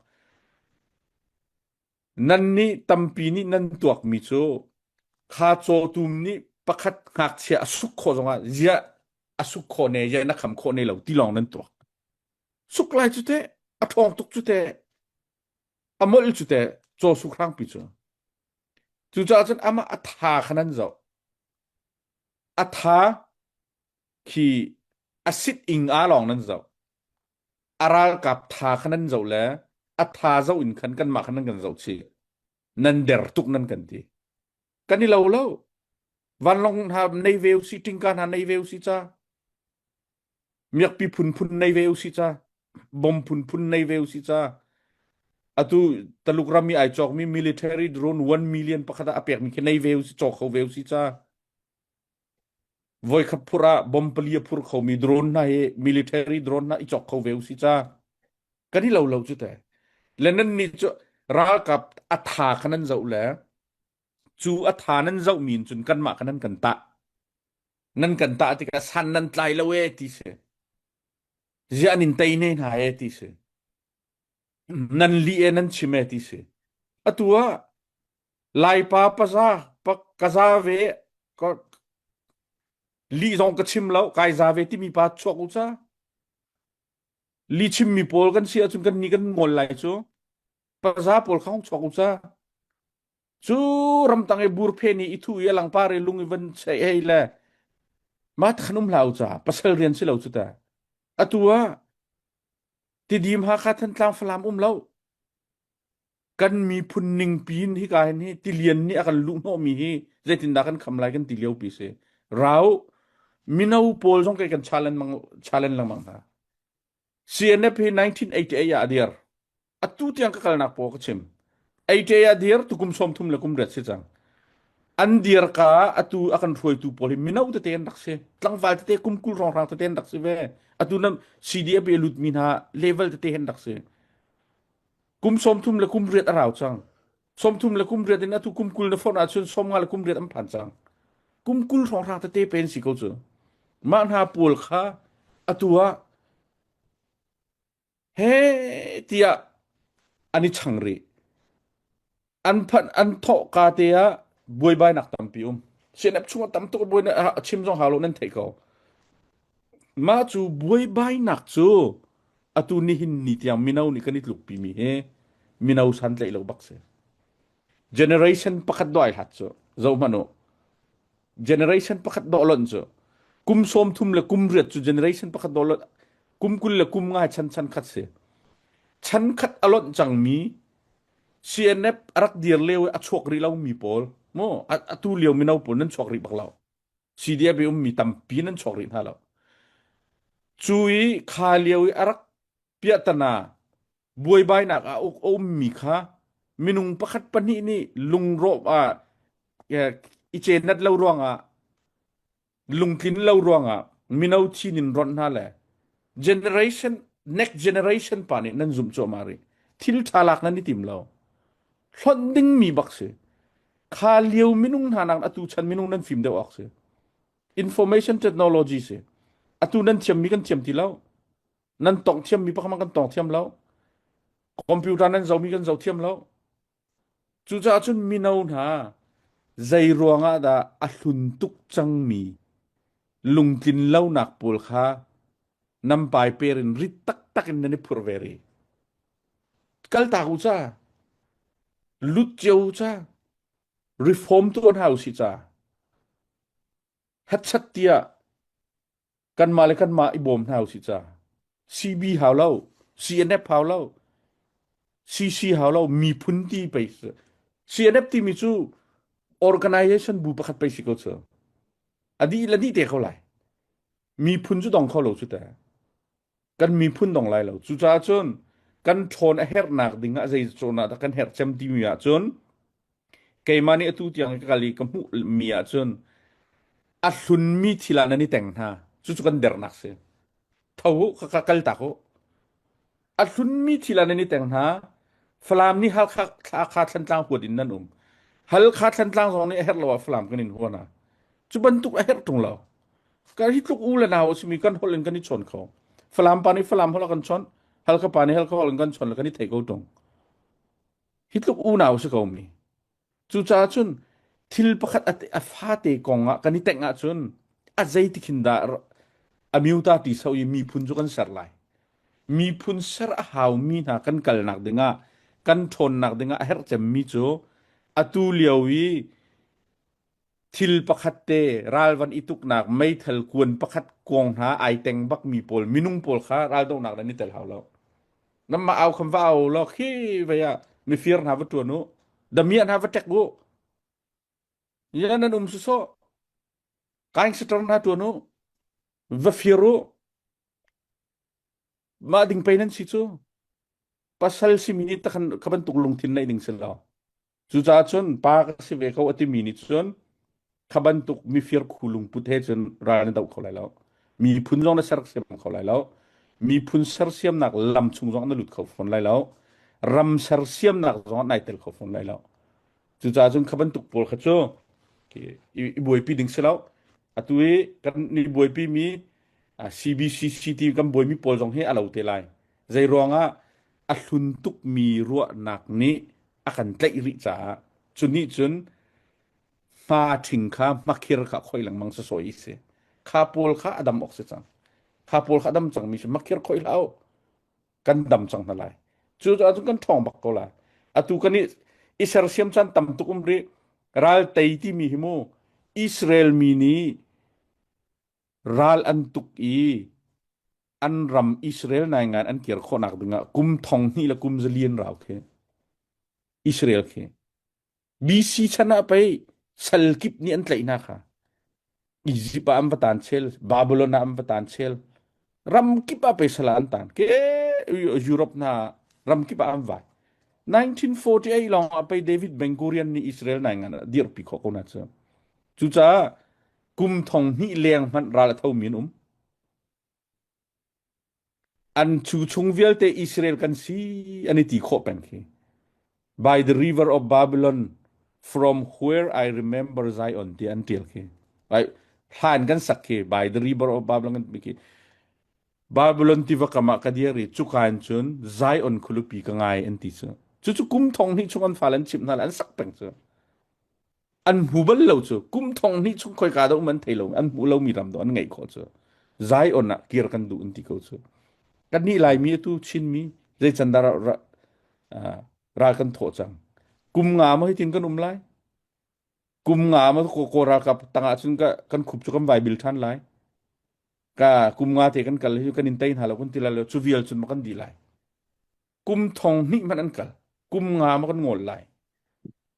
nan nih tampi nih nan tuakmi cu kha cawtum nih pakhat ngakchia a suk khawh zongah zia a suk khawh ne zia na kham khawh ne lo ti lawng nan tuak suk lai cu te a ṭhawng tuk cu te a molh cu te caw suk hrangpi cu cucaah cun amah a tha kha nan zoh a tha khi a sit ing a lawng nan zoh a ralkap tha kha nan zoh le a tha zoh in khan kanmah khan nan kan zoh chih nan der tuk nan kan ti kan i lo lo vanlawng hna nei ve usi tingka hna nei ve usi ca miakpi phunphun nei ve usi ca bom phunphun nei ve usi ca atu Taluk ram i ai cawkmi military drone 1 million pakhat ah a pekmi khi nei ve usi cawk kho ve usi ca Voikhat phurh ah bomb pali a phur khomi drone hna hi military drone hna i cawk kho ve usih ca. Kan i lo lo cu te. Le nan nih cu ralkap a tha kha nan zoh le cu a tha nan zoh mi in cun kanmah kha nan kan tah. Nan kan tah tikah san nan tlai lo e ti si. Ziah an in tei ne hna e ti si. Nan lih e nan chim e ti si. Atu ah Laipa paza pa ka za ve ka lih zong ka chim lo kai za ve timi pa chuak u ca li chimmi pawl kan si ahcun kan ni kan ngol lai cu paza pawl kha hong chuak u ca cu ramtang i burphe ni i thu i a langpar i lung i van chei hei le ma khan um hlah u ca pasal rian si lo cu ta atu ah Tidim Hakha Thantlang Falam um lo kan miphun ningpi in hika hin hi tilian nih a kan luhhnawhmi hi zeitindah kan kham lai kan ti lio pi si rau mino pawl zong kei kan challenge mang challenge lengmang hna. CNF hi 1988 ah a dir. Atu tiang ka kalnak paw ka chim. 88 ah dir tukum 30 le kum riat si cang. An dir ka atu a kan hruaitu pawl hi mino tete an rak si. Tlangval tete kum 20 hrawnghrang tete an rak si ve. Atu nam CDF i lut mi hna level tete an rak si. Kum 30 le kum riat a rau cang. 30 le kum riat in atu kum 20 na phone ahcun 50 le kum riat an phan cang. Kum 20 hrawnghrang tete pen si ko cu. Mah hna pawl kha atu ah he tiah an i chang rih. An phanh an thawh ka te ah buaibainak tampi um. CNF chungah tam tuk buai a chim zong hau lo nan theih ko. Mah cu buaibainak cu atu nihin ni tiang mino nih kan i tlukpi mi hi mino santlaih lo bak si. Generation pakhat dawh ai hlat cu zoh hmanh u. Generation pakhat dawh lonh cu kum 30 le kum riat cu generation pakhat dawh lonh kum 20 le kum nga chan chan khat si. Chan khat a lonh cangmi CNF a rak dir lio i a chuak rih lomi pawl mu atu lio mino pawl nan chuak rih bak lo. CDF i ummi tampi nan chuak rih hna lo. Cu i kha lio i a rak piahtana buaibainak ah a ummi kha minung pakhat pahnih nih lungrawh ah i cenat lo ruangah lungtlin lo ruangah mino thin in ronh hna le generation next generation pa nih nan zumh cuahmah rih thil ṭha lak nan i tim lo hlonh dingmi bak si kha lio minung hna nak atu chan minung nan fim deuh awk si information technology si atu nan thiammi kan thiam ti lo nan tong thiammi pakhat kan tong thiam lo computer nan zomi kan zo thiam lo cucaah cun mino hna zei ruangah dah a hlun tuk cangmi lungtlin lonak pawl kha nam pai per in rit taktak in nan i phurh ve ri kaltak u ca lut cio ca reform tuah hna usih ca hetchat tiah kanmah le kanmah i bawm hna usih ca CB hau lo CNF hau lo CC hau lo miphun ti pei CNF timi cu organization bu pakhat pei si ko cu a dih le dih te ko lai miphun cu dong kho lo cu te kan miphun dong lai lo cucaah cun kan ṭhawn a herhnak ding ah zei cawn ah dah kan herh cem timi ah cun keimah nih atu tiang ka kal i ka hmuh mi ah cun a hlunmi thil ah nan i teng hna cucu kan dernak si tho u ka ka kal tak u a hlunmi thil ah nan i teng hna Falam nih Halkha Hakha Thlantlang huat in nan um Halkha Thlantlang zong nih a herh lo ah Falam kan in hua hna cu bantuk a herh ṭung lo Kan hi tluk u le nau a simi kan holh in kan i chawn kho. Falam pa nih Falam holh a kan chawnh, Halkha pa nih Halkha holh in kan chawn le kan i thei ko ṭung. Hi tluk unau si ko mi. Cucaah cun thil pakhat a, a fate kong ah kan i tengh ahcun a zei ti khin dah a miuta ti so i miphun cu kan ser lai. Miphun ser a haumi hna kan kalnak dingah kan ṭhawnnak dingah a herh cemmi cu atu lio i Thil pakhat te ral van i tuknak meithal kuan pakhat kuang hna ai teng bakmi pawl minung pawl kha raldohnak nan i tel hau lo. Nanmah au kham va au law khi vei ah mifir hna va ṭuan u. Damiah hna va ṭek u. Ya nan um sawsawh. Gangster hna ṭuan u. Va fir u. Mah ding pei nan si cu. Pasal simi nih takhan kha bantuk lungthin neih ding si lo. Cucaah cun pa ka si ve ko a timi nih cun kha bantuk mifir khu lungput he cun ral na doh kho lai lo. Miphun zong na sersiam kho lai lo. Miphun sersiamnak lam chung zong na lut kho fawn lai lo. Ram sersiamnak zong nai tel kho fawn lai lo. Cucaah cun kha bantuk pawl kha cu i buaipi ding si lo. Atu i kan i buaipi mi CBCC ti kan buaimi pawl zong hi a lo te lai. Zei ruangah a hlun tukmi ruahnak nih a kan tlaih rih caah cu nih cun hma ṭhing kha hmakhir kha khoi lengmang sasawi i si. Kha pawl kha a dam awk si cang. Kha pawl kha a dam cangmi si makhir khoi hlah u. Kan dam cang hna lai. Cu cun kan ṭhawng bak ko lai. Atu kan i i sersiam caan tam tuk um rih. Ral tei timi hi mu Israel mi nih ral an tuk i an ram Israel naingan an kir khawhnak dingah kum thong hnih le kum zalian rau khi Israel khi BC chan ah pei sal kip nih an tlaih hna kha Egypt ah an va tan chel Babylon ah an va tan chel. Ram kip ah pei sal ah an tan. Ke Europe hna ram kip ah an vai. 1948 lawng ah pei David Ben Gurion nih Israel nai ngan a dirpi khawh ko na cu. Cucaah kum thong hnih leng hmanh ral a thomi an um. An cu chung vialte Israel kan si an i ti khawh peng khi. By the river of Babylon from where I remember Zion ti an tial khi. Right? Hlan kan sak khi by the river of Babylon kan ti khi. Babylon tiva kam ah ka dir i cuka in cun Zion khualipi ka ngai an ti cu. Cucu kum thong hnih chung an fale an chimh hna le an sak peng cu. An hmu bal lo cu kum thong hnih chung khoika dah um an thei lo an hmu lomi ram do an ngeih khawh cu Zion ah kir kan duh an ti ko cu kannih Laimi atu Chinmi zei can dah ral kan thawh cang kum nga maw hitin kan um lai kum nga maw kaw ralkap tangah cun kan khup cu kan vai bil ṭhan lai ka kum nga te kan kal hi kan in tei hna lo kan ti lai lo cu vial cun ma kan dih lai Kum thong hnih hmanh an kal. Kum nga ma kan ngawl lai.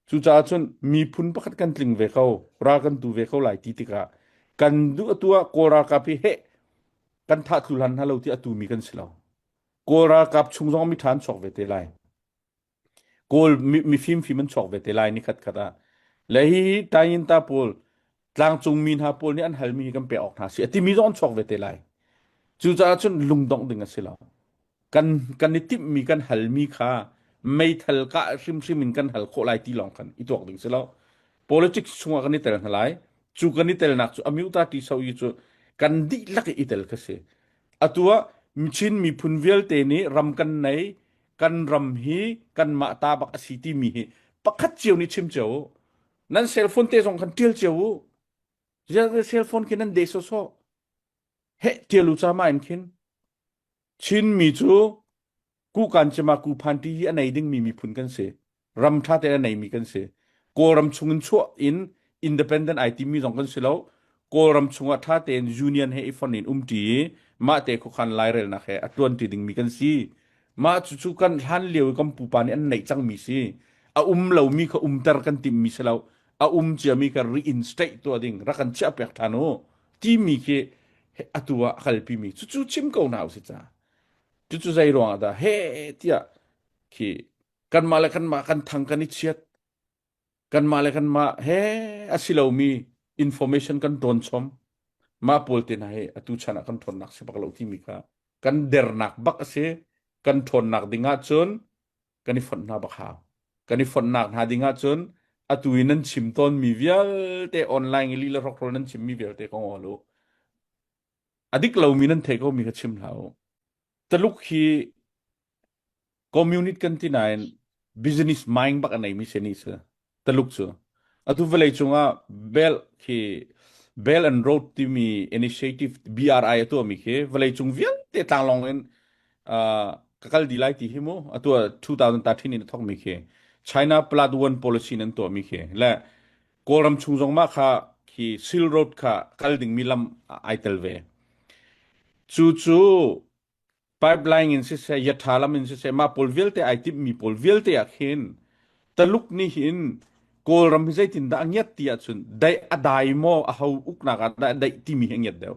Cucaah cun miphun pakhat kan tling ve ko, ral kan tu ve ko lai ti tikah kan duh atu ah Kawl ralkap hi heh kan thah thlu hlan hna lo ti atu mi kan si lo. Kawl ralkap chung zong mi ṭha an chuak ve te lai. Kawl mifim fim an chuak ve te lai ni khat khat ah. Le hi hi Tayinta pawl tlangcung mi hna pawl nih an halmi hi kan pek awk hna si a timi zong an chuak ve te lai. Cucaah cun lungdongh ding a si lo. Kan kan i timhmi kan halmi kha meithal kah hrimhrim in kan hal khawh lai ti lawng khan i tuak ding si lo. Politics chungah kan i tel hna lai. Cu kan i telnak cu amyuta ti so i cu kan dihlak i i tel kha si. Atu ah Chin miphun vialte nih ram kan nei, kan ram hi kanmah ta bak a si timi hi pakhat cio nih chim cio u. Nan cell phone te zong khan ṭial cio u. Ziah cell phone khi nan deh sawsawh. Heh ṭial u ca ma in khin. Chinmi cu kukan cima kuphan ti hi a nei dingmi miphun kan si. Ram ṭha tein a neimi kan si. Kawlram chungin chuah in independent ai timi zong kan si lo. Kawlram chungah ṭha tein union he i fon in umṭi i mah te khuakhan lairelnak he a ṭuanṭi dingmi kan si. Mah cucu kan hlan lio i kan pupa nih an neih cangmi si. A um lomi kha umter kan timmi si lo. A um ciami kha reinstate tuah ding rak kan chiahpiak ṭhan u timi khi atu ah a kalpimi cucu chim ko hna usih ca. Cucu zei ruangah dah he tiah khi kanmah le kanmah kan thang kan i chiat kanmah le kanmah he a si lomi information kan ṭawn chom mah pawl te hna hi atu chan ah kan ṭhawnnak si bak lo timi kha kan dernak bak a si kan ṭhawnnak ding ahcun kan i fonh hna bak hau kan i fonhnak hna ding ahcun atu i nan chim tawnmi vialte online i lila hrokhrawl nan chimmi vialte kong awl u a dik lomi nan theih komi kha chim hlah u Taluk hi communist kan ti nain business mind bak a neimi si ni si Taluk cu atu vawlei cungah Belt khi Belt and Road timi initiative BRI a tuahmi khi vawlei cung vialte tlanglawng in uh, ka kal di lai ti hi mu atu 2013 in a thokmi khi China Plus One policy in an tuahmi khi le Kawlram chung zong mah kha khi Silk Road kha kal dingmi lam ai tel ve cu cu pipeline in siseh yatha lam in siseh mah pawl vialte ai timhmi pawl vialte ah khin Taluk nih hin Kawlram hi zeitindah a ngiat ti ahcun daih a dai maw a ho uknak ah dah a daih timi hi a ngiat deuh.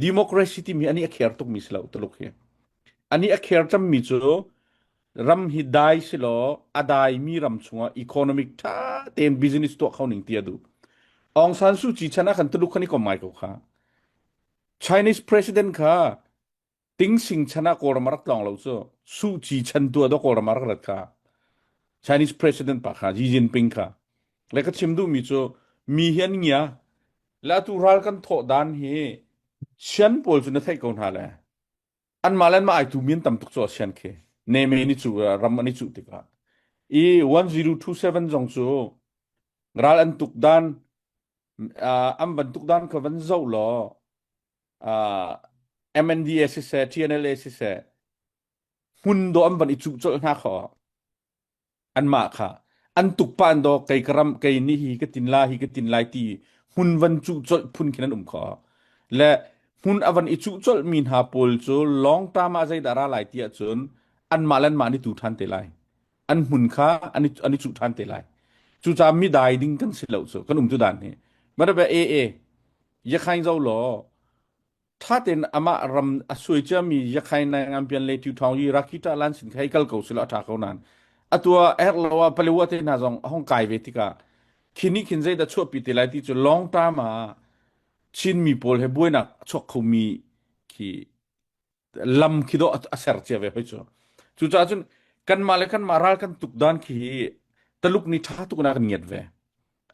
Democracy timi hi ani a kher tukmi si lo Taluk hi. Ani a kher cemmi cu ram hi dai si law a daimi ram chungah economic ṭha tein business tuah kho ning ti a duh. Aung San Suu Kyi chan ah khan Tuluk khan i kom ngai ko kha. Chinese president kha Tingsing chan ah Kawlram a rak tlawng lo cu Suh Ci chan tu ah Kawlram a rak rat kha Chinese president pa kha Xi Jinping kha le ka chim duhmi cu mi hi an ngia le atu ral kan thawh dan hi sian pawl cu na theih ko hna le anmah le anmah ai tu mi an tam tuk cu sian khi neme ni cu ram an i cuh tikah i 1027 zong cu ral an tuk dan an van tuk dan kha van zoh law uh, MNDA siseh TNLA siseh hmun do an van i cuh colh hna kho anmah kha an tuk pa an do kei ka ram kei ni hi ka tin la hi ka tin lai ti hmun van cuh colh phun khin an um kho le hmun avan i cuh colh mi hna pawl cu long term ah zeidah ra lai ti ahcun anmah le anmah an i tu ṭhan te lai an hmun kha an i, an i cuh ṭhan te lai cucaah mi dai ding kan si lo cu kan um tu dan hi marabe e e yakhain zo law. Ṭha tein amah ram a suai ciami Yakhain Naingampian le Ṭiuṭhawng i Rakita lan sin kha hei kal ko sila a ṭha ko nain atu ah herh lo ah Palewa te hna zong a hong kai ve tikah khi nih khin zeidah chuahpi te lai ti cu long term ah Chinmi pawl he buainak a chuak khomi khi lam khi dawh a ser cia ve hoi cu. Cucaah cun kanmah le kanmah ral kan tuk dan khi Taluk nih ṭha tuk in a kan ngiat ve.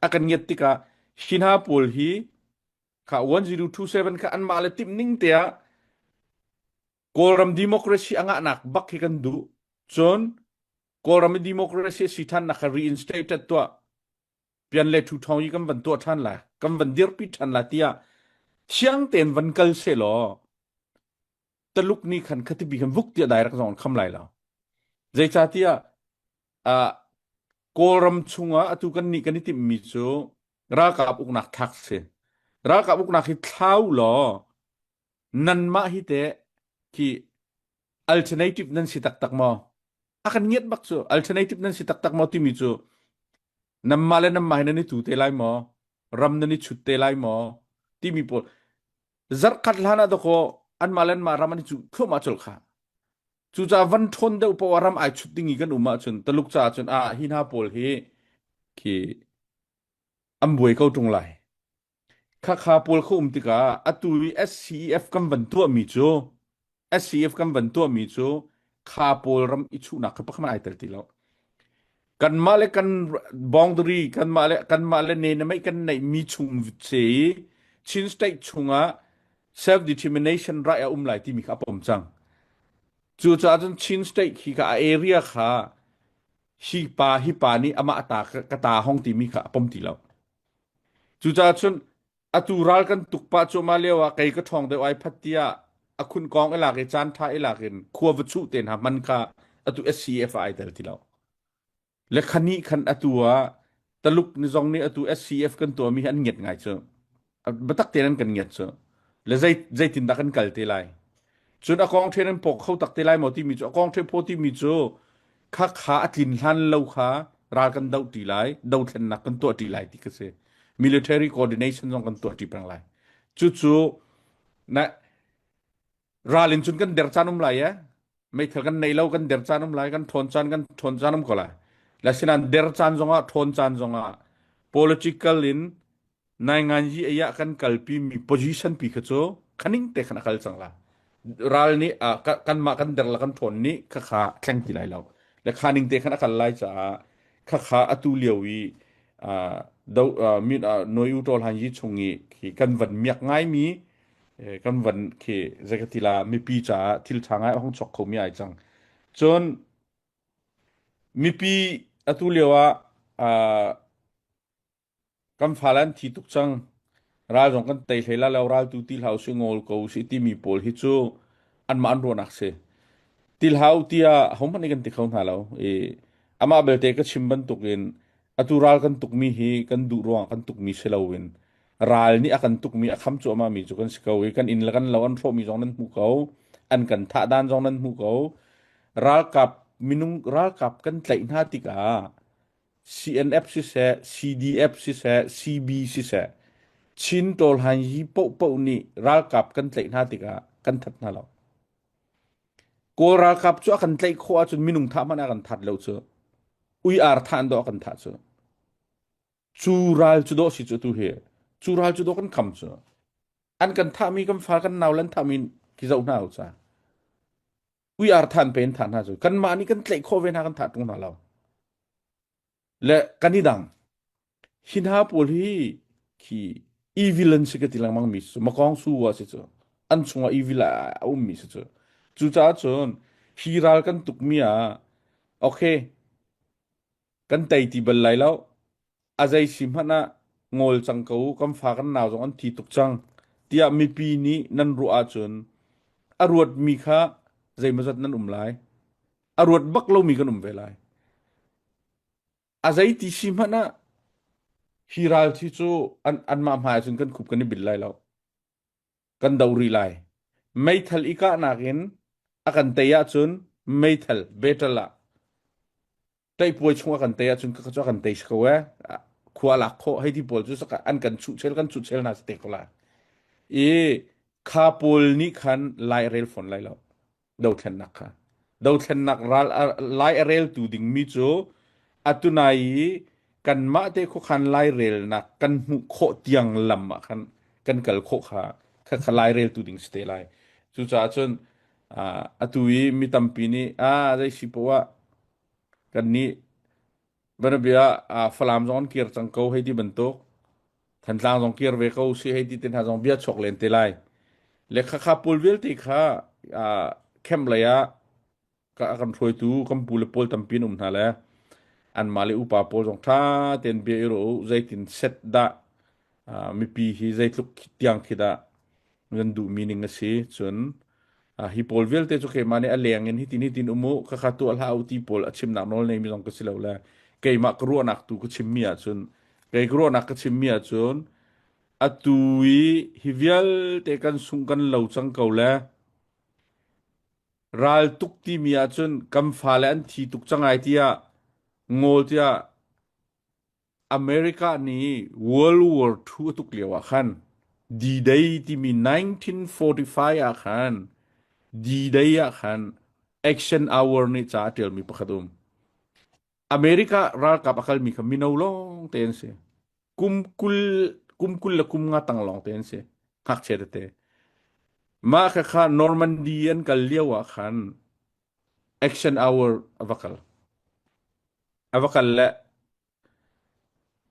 A kan ngiat tikah hi hna pawl hi kha 1027 kha anmah le timh ning te ah Kawlram democracy a ngahnak bak hi kan duh. Cun Kawlram i democracy a si ṭhan nak kha reinstated tuah pian le thu thong i kan van tuah ṭhan la kan van dirpi ṭhan la tiah thiang tein van kal se law Taluk nih khan khatipi khan vuk tiah direct zong an kham lai lo. Zeicahtiah uh, Kawlram chungah atu kan nih kan i timhmi cu ralkap uknak thlak si. Ralkap uknak hi thlau law nanmah hi teh khi alternative nan si taktak maw? A kan ngiat bak cu alternative nan si taktak maw timi cu nanmah le nanmah hi nan i tu te lai maw? Ram nan i chut te lai maw? Timi pawl zarhkhat hlan ah dakaw anmah le anmah ram an i cuh thluahmah colh kha. Cucaah van ṭhawn deuh poah ram ai chut ding i kan um ahcun Taluk caah cun ah hi hna pawl hi khi an buai ko ṭung lai. Khakha pawl kha um tikah atu i SCEF kan van tuahmi cu SCEF kan van tuahmi cu kha pawl ram i chuhnak kha pakhat ai tel ti lo. Kanmah le kan boundary kanmah le kanmah le ne na mei kan neih mi chung se i Chin state chungah self determination right a um lai timi kha a pom cang. Cucaah cun Chin state khi kha a area kha hi pa hi pa nih amah ta ka ta hong timi kha a pom ti lo. Cucaah cun atu ral kan tuk pah cuahmah lio ah kei ka ṭhawng deuh ai phat tiah a khun kong i lak i caan ṭha i lak in khua va chuh te hna hman kha atu SCF ah ai tel ti lo. Le khani khan atu ah Taluk ni zong nih atu SCF kan tuahmi hi an ngiat ngai cu. Biatak tein an kan ngiat cu. Le zei zeitindah kan kal te lai? Cun a kong ṭhen an pawk kho tak te lai maw timi cu a kong ṭhen phaw timi cu kha kha a tlin hlan lo kha ral kan doh ṭi lai, dothlennak kan tuah ṭi lai ti ka si. Military coordination zong kan tuah ṭi peng lai. Cucu na ral in cun kan der caan um lai e. Meithal kan nei lo kan der caan um lai, kan ṭhawn caan kan ṭhawn caan um ko lai. La sinan der caan zongah ṭhawn caan zongah political in Nainganyi ei ah kan kalpi mi position pi kha cu khaning te khan a kal cang la. Ral nih ah kanmah kan der la kan ṭhawn nih kha kha thleng ti lai lo. Le khaning te khan a kal lai caah kha kha atu lio i do min noi u tol han yi chung i khi kan van miak ngai mi kan van khi zekatila mipi caah thil ṭha ngai a hong chok kho mi ai cang. Cun mipi atu lio ah Kan fale an thi tuk cang. Ral zong kan tei hlei lai lo, ral tu ti hlah usih, ngawl ko usih timi pawl hi cu anmah an ruahnak si. Ti hlah u tiah ahohmanh nih kan ti kho hna lo. I amah belte ka chim bantukin atu ral kan tukmi hi kan duh ruangah kan tukmi si loin ral nih a kan tukmi a kham cuahmahmi cu kan si ko i kan inn le kan lo an hrawhmi zong nan hmuh ko an kan thah dan zong nan hmuh ko ralkap minung ralkap kan tlaih hna tikah CNF siseh, CDF siseh, CB siseh, Chin tawlhanyi paohpaoh nih ralkap kan tlaih hna tikah kan that hna lo. Kawl ralkap cu a kan tlaih khawh ahcun minung thah hmanh a kan that lo cu. Ui ar thah an dawh a kan thah cu. Cu ral cu dawh si cu tu hi. Cu ral cu dawh kan kham cu. An kan thahmi kan fa kan nau lan thahmi ki zoh hna u ca. Ui ar than pe in thah hna cu kanmah nih kan tlaih khawh ve hna kan thah ṭung hna lo le kan i dang hi hna pawl hi khi evil an si ka ti lengmang mi cu makong su wa si cu an chungah evil a um mi si cu cucaah cun hi ral kan tuk mi ah okay Kan tei ti bal lai lo. A zei si hmanh ah ngawl cang ko u, kan fa kan nau zong an thi tuk cang tiah mipi nih nan ruah ahcun a ruatmi kha zeimawzat nan um lai. A ruat bak lomi kan um ve lai. A zei ti si hmanh ah hi ral thi cu an anmah hmai ahcun kan khup kan i bil lai lo. Kan do rih lai. Meithal i kahnak in a kan tei ahcun meithal battle ah teipuai chung a kan tei ahcun ka cu a kan tei si ko ee khua lak khawh hei ti pawl cu an kan chuh chel kan chuh chel hna si te ko lai i. Kha pawl nih khan lai a rel fawn lai lo. Dothlennak kha. Dothlennak ral lai a reltu dingmi cu atunai i kanmah te khuakhan lairelnak kan hmuh khawh tiang lam ah khan kan kal khawh kha kha kha laireltu ding si te lai. Cucaah cun atu i mi tampi nih a zei si poah kan nih Banabia ah Falam zong an kir cang ko hei ti bantuk Thantlang zong kir ve ko si hei ti te hna zong bia chuak len te lai. Le khakha pawl vialte kha camp lei ah ka kan hruaitu kan pu le pawl tampi an um hna le anmah le upa pawl zong ṭha tein bia i ruah u zeitin set dah mipi hi zeitluk tiang khi dah nan duhmi ning a si cun hi pawl vialte cu keimah nih a leng in hitin hitin um u khakha tuah hlah u ti pawl a chimnak nawl neimi zong ka si lo le keimah ka ruahnak tu ka chimmi ahcun kei ka ruahnak ka chimmi ahcun atu i hi vialte kan sung kan lo cang ko le ral tuk timi ahcun kan fale an thi tuk cang ai tiah ngawl tiah America nih World War II a tuk lio ah khan D-Day timi 1945 ah khan D-Day ah khan Action Hour nih ca a ṭialmi pakhat um. America ralkap a kalmi kha mino lawng te an si. Kum 20 kum 20 le kum nga tang lawng te an si. Ngakchia tete. Mah kha kha Normandy an kal lio ah khan Action Hour a va kal. A va kal le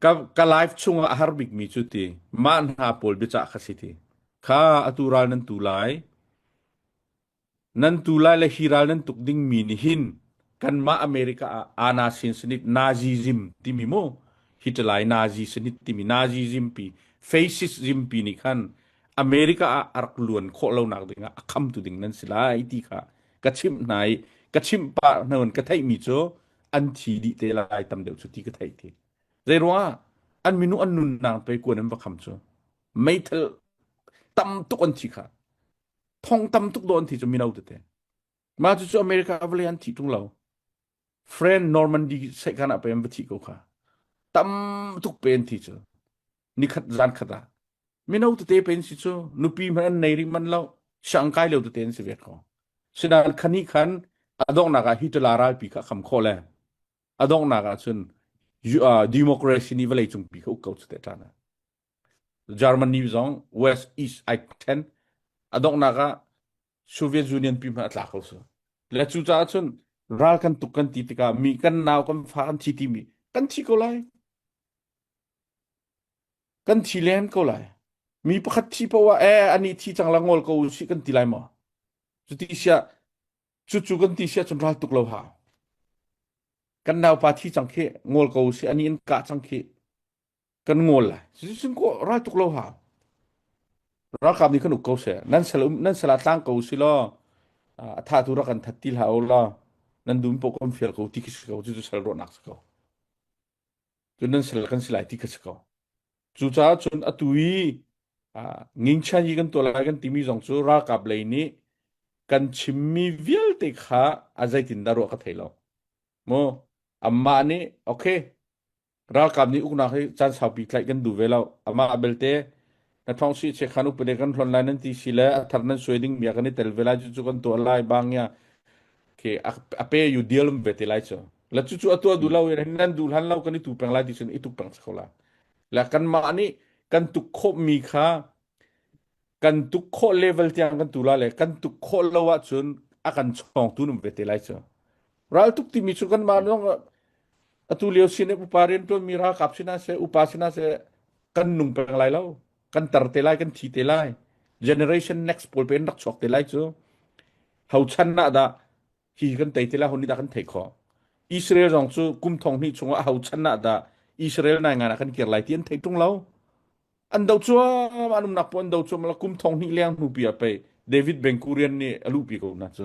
ka, ka life chungah a har bikmi cu ti mah hna pawl biacah kha si ti kha atu ral nan tu lai nan tu lai le hi ral nan tuk dingmi nih hin kanmah America ah ana sin sanit Nazism timi mu Hitler Nazi sanit timi Nazism pi fascism pi nih khan America ah a rak luan khawh lonak dingah a khamtu ding nan si lai ti kha ka chimh hna i ka chimh pah hna ka theihmi cu an thi dih te lai tam deuh cu ti ka theih ti zei ruangah an minu an nunnak pe kuan an va kham cu meithal tam tuk an thi kha thong tam tuk do an thi cu mino tete mah cu cu America vale an thi tung lo friend Normandy sekhan ah pe an va thi ko kha tam tuk pe an thi cu nikhat zan khat ah mino tete pen si cu nupi hmanh an nei rih man lo siang kai lo tete an si ve ko sinain khani khan a donghnak ah Hitler ralpi kha kham khawh le a donghnak ah cun democracy nih vawlei cungpi kha uk ko cu te ṭan ah Germany zong West East ai then a donghnak ah Soviet Union pi hmanh a tla ko su le cu caah cun ral kan tuk kan ti tikah mi kan nau kan fa kan thi timi kan thi ko lai Kan thi len ko lai. Mi pakhat thi poah ah eh anih thi cang la ngol ko usih kan ti lai maw? Cuti siah cucu kan ti siah cun ral tuk lo hau. Kan naupa thi cang khi ngol ko usih ani in kah cang khi kan ngol lai. Cuticun ko ral tuk lo hau. Ralkap nih kan uk ko seh. Nan sal um nan sal ah tlang ko usih law a tha tu rak kan that ti hlah u law nan dum poh kan fial ko ti khi si ko cucu sal ruahnak si ko. Cun nan sal kan si lai ti kha si ko. Cucaah cun atu i ngingchan hi kan tuah lai kan timi zong cu ralkap lei nih kan chimmi vialte kha a zeitindah ruah ka thei lo. Mu amah nih okay ralkap nih uknak hi caan saupi tlaih kan duh ve lo. Amah belte na thong si che khan upade kan hlon lai nan ti si le a thar nan suai ding mi ah kan i tel ve lai cu cu kan tuah lai bang ya ke a pe yu deal um ve te lai cu. La cu cu a tuah duh lo in nan duh hlan lo kan i tu peng lai ti cun i tuk peng ko la. La kanmah nih kan tuk khawhmi kha kan tuk khawh level tiang kan tu la le kan tuk khawh lo ahcun a kan chawngtu num ve te lai cu. Ral tuk timi cu kanmah zong atu lio sin upa rian tuanmi ralkap sina se upa sina se kan nung peng lai lo kan tar te lai kan thi te lai generation next pawl pe in rak chuak te lai cu ho chan ah dah hi kan tei te lai ho nih dah kan theih khawh Israel zong cu kum thong hnih chungah ho chan ah dah Israel nai ngan ah kan kir lai ti an thei tung lo an do cuam an umnak po an do cuam la kum thong hnih leng hnu pi ah pei David Ben Gurion nih a luhpi ko na cu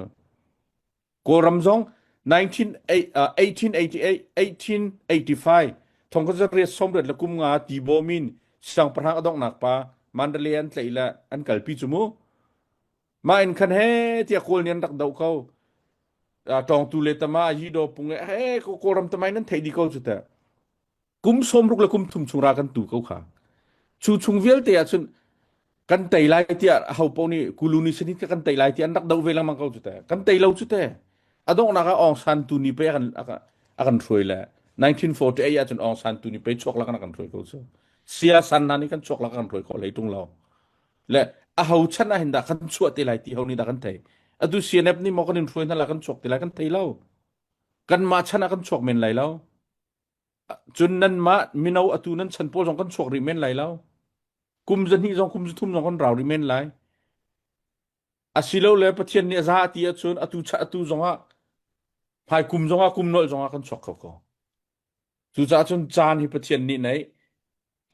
Kawlram zong 1888 1885 thongkhat sawmriat le kum nga Tibaw min siangpahrang a donghnak pa Mandalay an tlaih le an kalpi cu mu Mah in khan he tiah Kawl nih an rak doh ko. Tawngtu le tama Yidaw pung he Kawlram tamai nan theih dih ko cu teh. Kum 60 le kum thum chung ra kan tu ko kha. Cu chung vialte ahcun. Kan tei lai tiah ho paoh nih Kulu nih sani kan tei lai tiah an rak doh ve lengmang ko cu teh. Kan tei lo cu teh. A donghnak ah Aung San tu ni pe a kan a kan hruai le 1948 ahcun Aung San tu ni pe chuak lak an kan hruai ko cu. Sia San hna nih kan chuak lak kan hruai khawh hlei tung lo. Le a ho chan ah hin dah kan chuah te lai ti ho nih dah kan thei. Atu CNF nih maw kan in hruai hna la kan chuak te lai kan thei lo. Kanmah chan ah kan chuak men lai lo. Cun nanmah mino atu nan chan pawl zong kan chuak rih men lai lo. Kum zahnih zong kum zathum zong kan rau rih men lai. Asilole Pathian nih a za a ti ahcun atu cha atu zongah hmai kum zongah kum nolh zongah kan chuak kho ko. Cucaah cun caan hi Pathian nih neih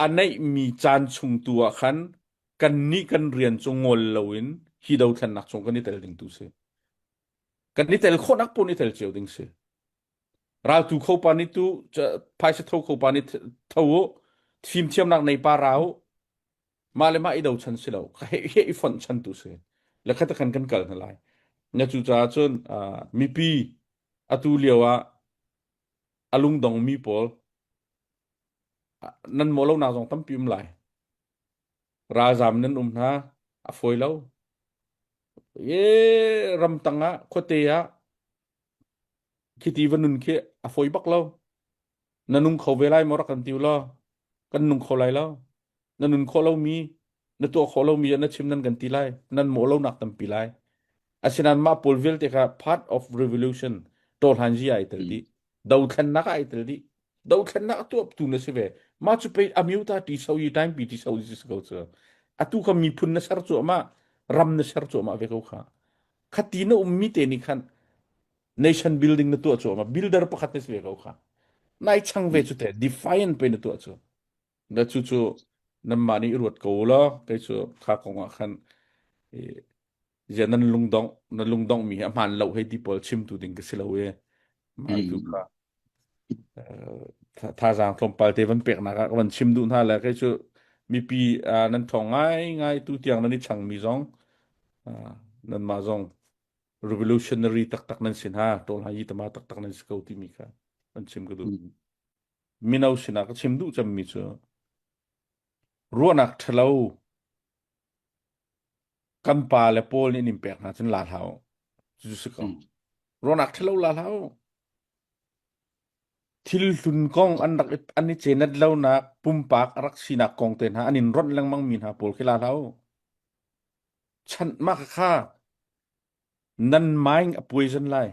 a neihmi caan chung tu ah khan kannih kan rian cu ngol loin hi dothlennak chung kan i tel ding tu si. Kan i tel khawhnak paoh i tel cio ding si. Raltu kho pa nih tu phaisa tho kho pa nih tho u fimthiamnak nei pa ra u mah le mah i dochan si lo he he i fonh chan tu si le khat khan kan kal hna lai na cu caah cun mipi atu lio ah a lungdong mi pawl nan mawh lo nak zong tampi um lai ralzam nan um hna a fawi lo e ramtang ah khuate ah Khiti va nun khi a fawi bak lo. Na nung kho ve lai maw rak kan ti law kan nung kho lai lo. Na nun khawh lomi, na tuah khawh lomi na chim nan kan ti lai. Nan mawh lonak tampi lai. Asinain mah pawl vialte kha part of revolution tawhlanzi ah ai tel dih. Dothlennak ah ai tel dih. Dothlennak a tuahtu na si ve. Mah cu pei amyota ti so i time pi ti so i si ko cu. Atu kha miphun na ser cuahmah, ram na ser cuahmah ve ko kha. Khati na ummi te nih khan nation building na tuah cuahmah builder pakhat na si ve ko kha nai chang ve cu te defiant pe na tuah cu na cu cu nanmah nih ruat ko law kei cu kha kong ah khan zia nan lungdong na lungdong mi hi a hmaan lo hei ti pawl chimtu ding ka si lo e mah tu kha thazaang tlawmpal te van peknak ah ka van chim duh hna le kei cu mipi nan thawng ngai ngai tu tiang nan i chang mi zong nanmah zong revolutionary taktak nan si hna tawl ha yi tama taktak nan si ko timi kha an chim ka duh mino sinah ka chim duh cemmi cu ruahnak ṭhalo kan pa le paul nih nin pek hna cun la hlah u cu si ko ruahnak ṭhalo la hlah u thil hlun kong an rak an i cenat lonak pumpak a rak sinak kong te hna an in ronh lengmang mi hna pawl khi la hlah u chanh mah kha Nan mind a poison lai.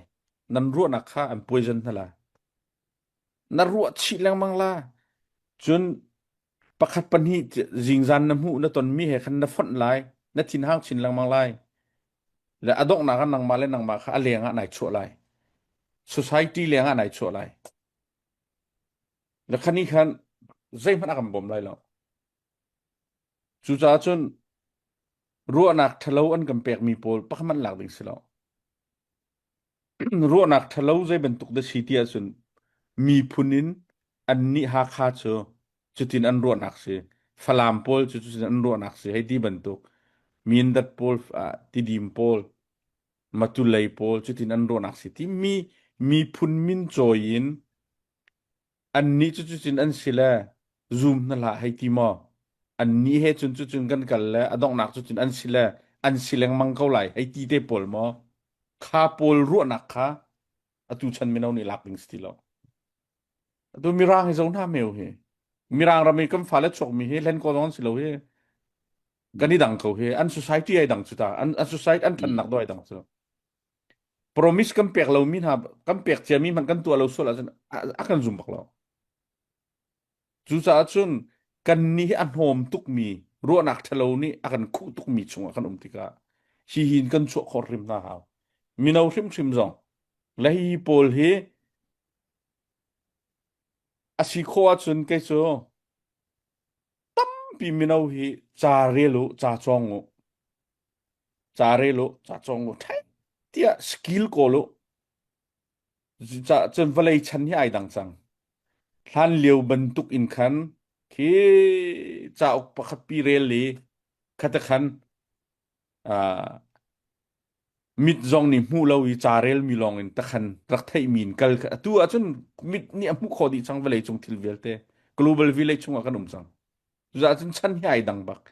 Nan ruahnak kha an poison hna lai. Na ruah chih lengmang la. Cun pakhat pahnih zingzan na hmuh na tonmi he khan na fonh lai. Na thinhang chin lengmang lai. Le a donghnak ah nangmah le nangmah kha a leng ah nai chuah lai. Society leng ah nai chuah lai. Le khani khan zeihmanh a kan bawm lai lo. Cucaah cun ruahnak ṭhalo an kan pekmi pawl pakhat hmanh lak ding si lo. Ruahnak ṭhalo zei bantuk dah si ti ahcun miphun in annih Hakha cu cutin an ruahnak si. Falam pawl cu cutin an ruahnak si hei ti bantuk. Mindat pawl, ah, Tidim pawl, Matulei pawl cutin an ruahnak si timi miphun min cawi in Annih cu cucun an si le zum hna hlah hei ti maw? Annih he cun cucun kan kal le a donghnak cucun an si le an si lengmang ko lai hei ti te pawl maw? Kha pawl ruahnak kha atu chan mino nih lak ding si ti lo. Atu Mirang hi zo hna meu hi. Mirang ram i kan fale chuakmi hi hlen ko zong an si lo hi. Kan i dang ko hi. An society ai dang cu ta. An, an society an thannak do ai dang cu. Promise kan pek lomi hna kan pek ciami hmanh kan tuah lo sual ahcun a kan zum bak lo. Cucaah cun kan nih hi a hnawm tukmi ruahnak ṭhalo nih a kan khuh tukmi chungah kan um tikah hi hin kan chuah khawh hrim hna hau. Mino hrimhrim zong le hi pawl hi a si khawh ahcun kei cu tampi mino hi ca rel u, ca cawng u. Ca rel u, ca cawng u, ṭhai tiah skill kawl u. Ca cun vawlei chan hi ai dang cang. Hlan lio bantuk in khan khi cauk pakhat pi rel i khata khan uh, mit zong nih hmuh lo i ca relmi lawng in takhan rak theihmi in kal atu ahcun mit nih a hmuh khawh dih cang vawlei cung thil vialte global village chungah kan um cang. Cucaah cun chan hi ai dang bak.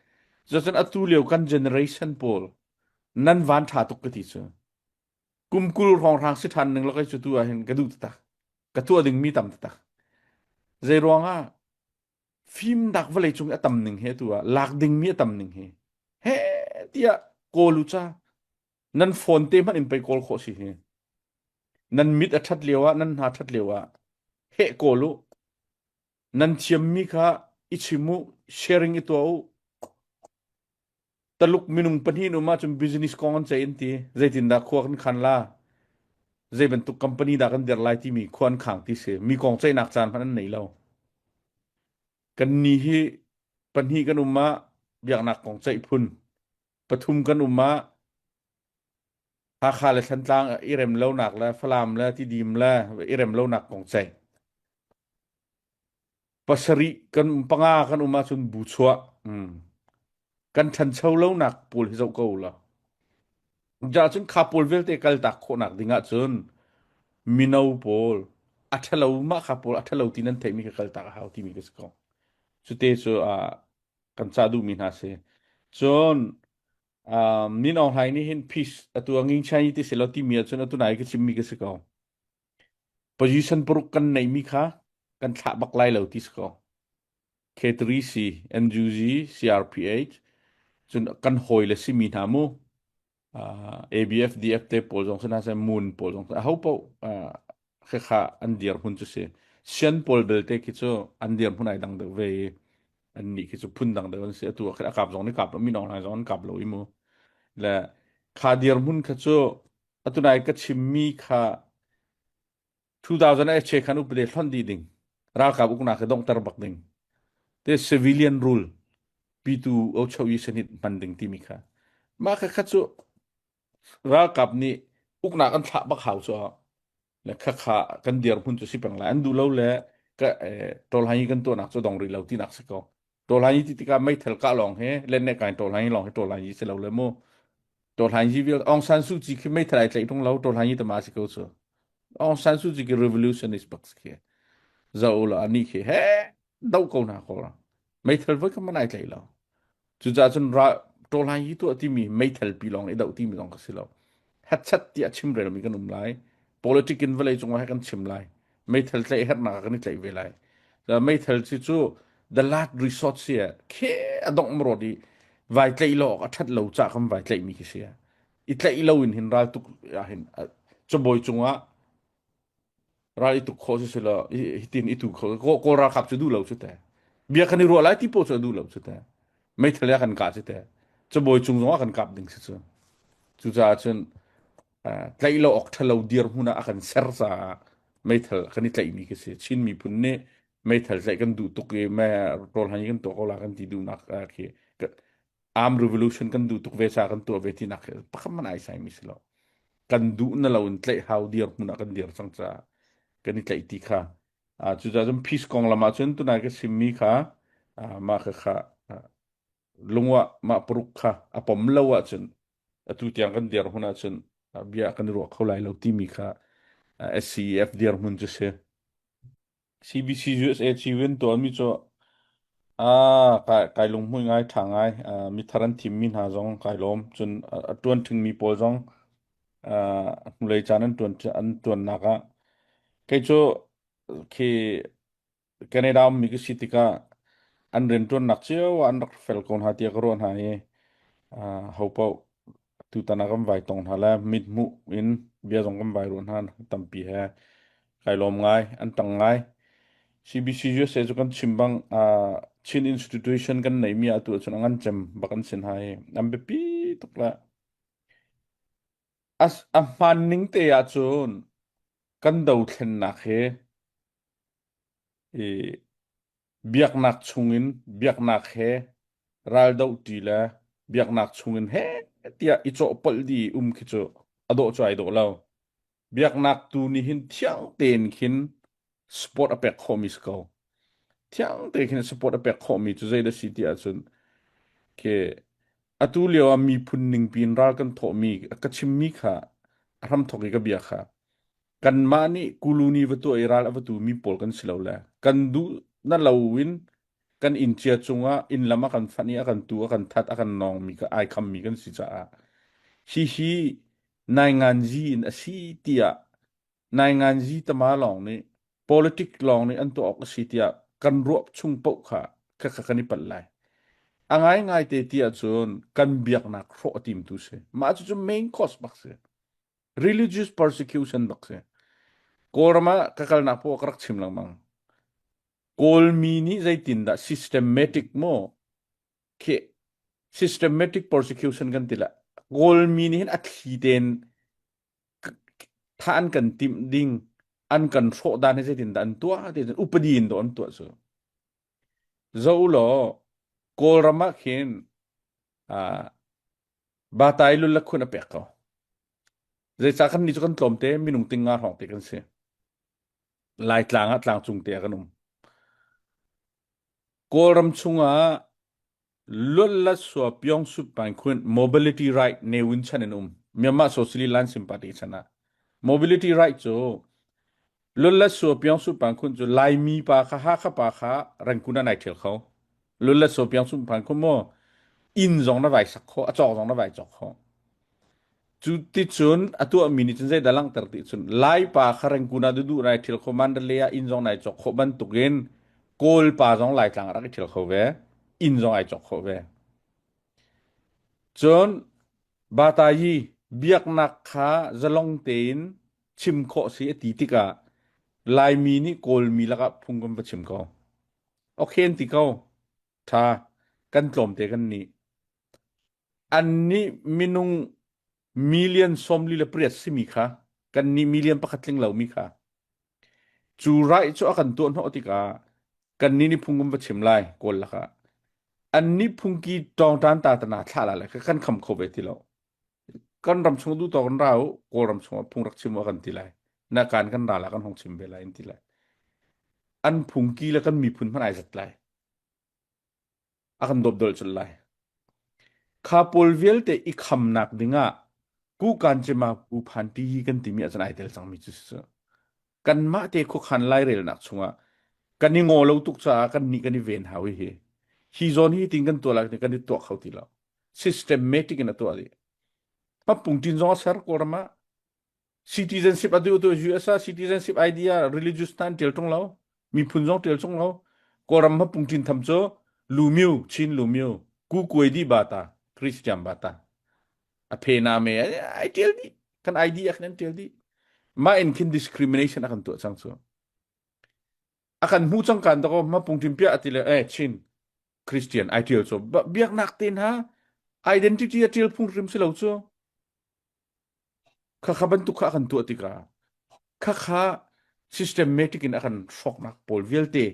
Cucun atu lio kan generation pawl nan van ṭha tuk ka ti cu. Kum 20 hrawnghrang si ṭhan ning lakai cu tu ah hin ka duh taktak. Ka tuah dingmi tam taktak. Zei ruangah fimnak vawlei cung i a tam ning he tu ah lak dingmi a tam ning he he tiah kawl u ca nan phone te hmanh in pei kawl khawh si hi. Nan mit a ṭhat lio ah nan hna ṭhat lio ah heh kawl u. Nan thiammi kha i chim u, sharing i tuah u. Taluk minung pahnih in um ahcun business kong an ceih an ti. Zeitindah khua kan khan la? Zei bantuk company dah kan dirh lai timi khua an khang ti si. Mi kong ceihnak caan hmanh an nei lo. Kan ni hi pahnih kan um ah biaknak kong ceih phun, pathum kan um ah Hakha le Thantlang i rem lonak le Falam le Tidim le i rem lonak kong ceih. Pasarih kan panga kan um ahcun bu chuah. Mm. Kan ṭhancho lonak pawl hi zoh ko la. Ja cun kha pawl vialte kaltak khawhnak ding ahcun mino pawl a ṭhalo mah kha pawl a ṭhalo ti nan theihmi kha kaltak a hau timi ka si ko. Cute cu uh, kan cah duhmi hna si. Cun um, Min Aung Hlaing nih hin peace atu a nging chai ti si lo timi ahcun atu nai ka chimmi ka si ko. Position paruk kan neihmi kha kan thlah bak lai lo ti si ko. K3C, NUG, CRPH, cun kan hawi le simi hna mu uh, ABF, DF te pawl zong si hna seh, Moon pawl zong aho paoh uh, khekha an dirhmun cu si. Sian pawl belte khi cu an dirhmun ai dang deuh ve i an nih khi cu phun dang deuh an si. Atu ah khin a kap zong nih kap lo, minong hna zong an kap lo i mu. Le kha dirhmun kha cu atu nai ka chimmi kha 2000 che khan upade hlonh dih ding ralkap uknak hi donghter bak ding te civilian rule pitu o cho i sanit hman ding timi kha mah kha kha cu ralkap nih uknak an thlah bak hau cu le kha kha kan dirhmun cu si peng lai an duh lo le ka tol hai kan tuahnak cu dong rih lo tinak si ko tol hai ti tikah meithal kah lawng he len ne kai tol hai lawng he tol hai si lo le mu tol hai ji vial Aung San Suu Kyi khi meithal ai tlaih tung lo tol hai tama si ko cu Aung San Suu Kyi ki revolutionist bak khi zo la ani khi he do ko na ko meithal voi ka man ai tlaih lo Cucaah cun ṭawlhai hi tuah timi meithal pi lawng i doh timi zong ka si lo. Hetchat tiah chimrelmi kan um lai. Politic in vawlei cungah he kan chim lai. Meithal tlaih herhnak ah kan i tlaih ve lai. Meithal ci cu the last resort si khe a dongh marawt i vai tlaih lo awk a ṭhat lo cah kan vai tlaihmi khi si. I tlaih lo in hin ral tuk ah hin cabawi cungah ral i tuk khawh si si law hitin i tu kho kawl ralkap cu duh lo cu te bia kan i ruah lai ti po cu a duh lo cu te meithal ya kan kah cu te cabawi cung zong ah kan kap ding si cu cucaah cun tlaih lo awk ṭhalo dirhmun ah a kan ser caah meithal kan i tlaihmi khi si Chin miphun nih meithal tlaih kan duh tuk i me rawl han kan tuah ko la kan ti duhnak khi arm revolution kan duh tuk ve ca kan tuah ve tinak khi pakhat man ai sai mi si lo kan duh na lo in tlaih hau dir hmun ah kan dir cang caah kan i tlaih ti kha cucaah cun peace kong lam ah cun tunai ka chimmi kha mah kha kha lungwa mah paruk kha a pom lo ahcun atu tiang kan dir hmun ahcun bia kan i ruah kho lai lo timi kha SCEF dirhmun cu si. CBC USA civin tuahmi cu ah kai kai lunghmui ngai ṭha ngai. Ah, mithar an thimmi hna zong kai lawm. Cun a a ṭuan ṭhingmi pawl zong ah hnulei caan an ṭuan an ṭuannak ah kei cu khi Canada ummi ka si tikah an rianṭuannak cio ah an rak fel ko hna tiah ka ruah hna i ah ho paoh tutan ah kan vai tong hna le mithmuh in bia zong kan vai ruah hna tampi he kai lawm ngai an tang ngai CBC USA cu kan chim bang uh, Chin institution kan nei mi atu ahcun a ngan cem bak an sin hai an biapi tuk la as a hman ning te ahcun kan dothlennak he i biaknak chungin biaknak he raldohṭi le biaknak chungin he tiah i cawhpolh dih i um khi cu a dawh cu ai dawh lo. Biaknak tu nih hin thiang tein khin sport a pek khawhmi si ko. Thiang tein khin sport a pek khawhmi cu zei dah si ti ahcun khi atu lio ah miphun ningpi in ral kan thawhmi ka chimmi kha a hramthawk i ka bia kha kanmah nih kuluni va tuah i ral a va tu mi pawl kan si lo le kan duh na lo in. Kan inn cia cungah inn lam a kan fanh i a kan tu a kan that a kan nawngmi ka ai khammi kan si caah hihi nainganzi in a si tiah nainganzi tama lawng nih politic lawng nih an tuah awk a si tiah kan ruah chung paoh kha khakha kan i palh lai. A ngaingai te ti ahcun kan biaknak hrawh a timtu si. Mah cucu main cause bak si. Religious persecution bak si. Kawlram ah ka kalnak poah ka rak chim lengmang. Kawlmi nih zeitindah systematic maw khi systematic persecution kan ti la. Kawlmi nih hin a thli tein tha an kan timh ding an kan hrawh dan hi zeitindah an tuah ti cun upadi in dawh an tuah cu. Zo law Kawlram ah khin uh, Batai lul la khun a pek ko. Zeicah kan ni cu kan tlawmte minung ting nga hrawng te kan si. Laitlang ah tlangcung te ah kan um. Kawlram chungah Luatlasua Pyongsup Painkhun mobility right Ne Win chan in um. Myanmar Socialist Lansim Party chan ah. Mobility right cu Luatlasua Pyongsup Painkhun cu Laimi pa kha Hakha pa kha Rangoon ah nai ṭhial kho. Luatlasua Pyongsup Painkhun maw inn zong na vai sak kho, a cawk zong na vai cawk kho. Cu ti cun a tuahmi nih cun zeidah langhter ti cun Laipa kha Rangoon ah duduh nai ṭhial kho Mandalay ah inn zong nai cawk khawh bantukin Kawl pa zong Laitlang ah rak i ṭhial kho ve inn zong ai cawk khawh ve. Cun Batayi biaknak kha zalong tein chim khawh si a ti tikah Laimi nih Kawlmi lakah phung kan va chim ko. Okay an ti ko. Ṭha kan tlawmte kan nih. Annih minung million 48 simi kha kannih million pakhat tling lomi kha cu right cu a kan tuah hnawh tikah kannih nih phung kan va chim lai kawl lakah annih phungki tawngtan ta tana thlah la le kan kham kho ve ti lo kan ram chung du to kan ra u kawl ram chung ah phung rak chim u kan ti lai na kan kan ra la kan hong chim ve lai an ti lai an phungki le kan miphun hmanh ai zat lai a kan dawpdolh colh lai. Kha pawl vialte i khamnak dingah kukan cema pu phan ti hi kan timi ahcun ai tel cangmi cu si. Kanmah te khuakhan lairelnak chungah kan i ngaw lo tuk caah kan nih kan i ven hau hi hi. Hi zawn hi tin kan tuah lai kan i tuah kho ti lo. Systematic in a tuah dih. Papung tin zong a ser Kawlram ah Citizenship a duh tu US ah citizenship idea religious hna an tial tung lo. Miphun zong tial chung lo. Kawlram ha pungtin tham cu Lumiu, Chin Lumiu, Ku Kuai di bata, Christian bata. A phe na me ai tial di. Kan ID a kan tial di. Ma in khin discrimination a kan tuah cang cu. A kan hmu cang kan dako ma pungtin pia ati le eh Chin Christian ai tial cu biaknak te hna identity a tial phung hrim si lo cu. Khakha bantuk kha a kan tuah tikah khakha systematic in a kan hrawknak pawl vialte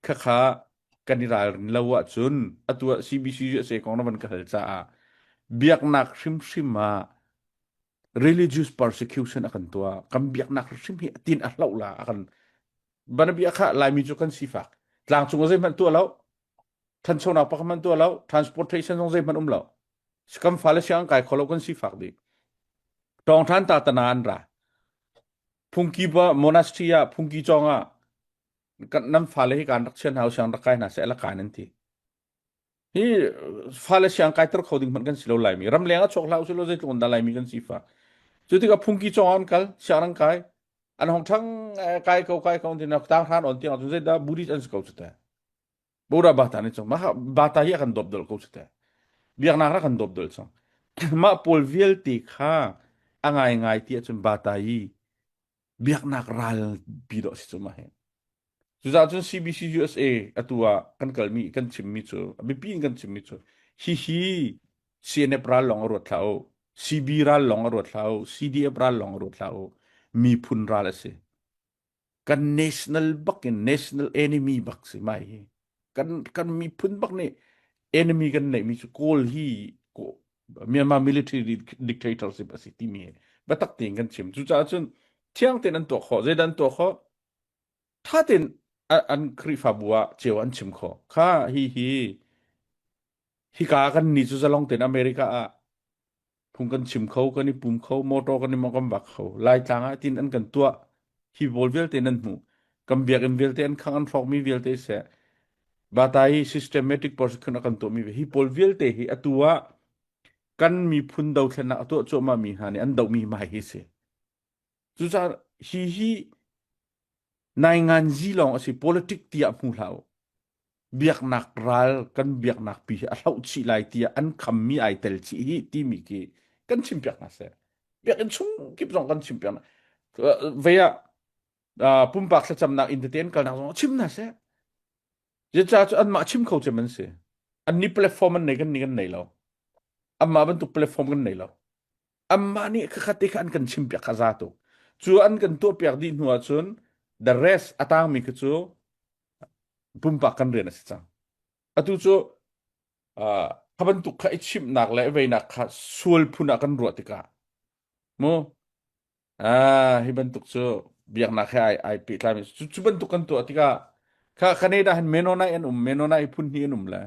khakha kan i ralrin lo ahcun atu ah CBC USA kong na van ka hal caah biaknak hrimhrim ah religious persecution a kan tuah kan biaknak hrimhrim hi atin a hloh la a kan banabia kha Laimi cu kan sifak tlangcung ah zeihmanh tuah lo thanchonak pakhat hmanh tuah lo transportation zong zeihmanh um lo kan fale siang kai kho lo kan sifak dih tawng than ta tana an ra phungki ba monastery ah phungki chong ah kan nam fale hi kan rak chian hau siang rak kai hna se la kan an ti hi fale siang kai ter kho ding hmanh kan si lo laimi ram leng a chok hlah usilo zeitluk in dah laimi kan sifa cu tikah phungki chong an kal siang an kai an hong thang kai ko kai ko tin tang hran on tiang cun zeidah buddhist an si ko cu te Buddha bata nih cun mah bata hi a kan dawp dol ko cu teh. Biaknak rak kan dawp dol cang. Mah pawl vialte kha a ngaingai ti ahcun bata hi biaknak ral pi dawh si cu mah hi. Cucaah cun CBC USA atu ah kan kalmi kan chimmi cu a biapi in kan chimmi cu hihi CNF ral lawng a ruat hlah u. CB ral lawng a ruat hlah u. CDF ral lawng a ruat hlah u. Miphun ral a si. Kan national bak in national enemy bak si mai hi kan kan miphun bak nih enemy kan neihmi cu Kawl hi Myanmar military dictatorship a si timi hi biatak tein kan chim cucaah cun thiang tein an tuah khawh zeidah an tuah khawh tha tein an Khrihfabu ah ceu an chim khawh kha hi hi hika kan ni cu zalong tein America ah Phung kan chim kho, kan i pum kho, motor kan i mong kan vak kho. Laitlang ah tin an kan tuah. Hi pawl vialte nan hmuh. Kan biakinn vialte an khang an hrawkmi vialte seh. Bata hi systematic prosecution a kan tuahmi hi pawl vialte hi atu ah kan miphun dothlennak a tuah cuahmah mi hna nih an dohmi mai hi si. Cucaah hi hi nainganzi lawng a si politic tiah hmu hlah u. Biaknak ral kan biaknak pi hi a hloh chih lai tiah an khammi ai tel chih hi timi khi kan chimpiak hna seh. Biakinn chung kip zong kan chimpiak hna. Vei ah pumpak thlacamnak inn tete an kalnak zong chim hna seh. Zeicah cu anmah chim kho cem an si. Anni platform an nei kan ni kan nei lo. Anmah bantuk platform kan nei lo. Anmah nih khakhat te kha an kan chim piak kha za tuk. Cu an kan tuah piak dih hnu ahcun the rest a tangmi khi cu pumpak kan rian a si cang. Atu cu kha bantuk kha i chimhnak le i veinak kha sual phun ah kan ruah tikah mu Ah, hi bantuk cu biaknak he ai ai pehtlaimi cu cu bantuk kan tuah tikah kha Canada hin Mennonite an um Mennonite phun hnih an um le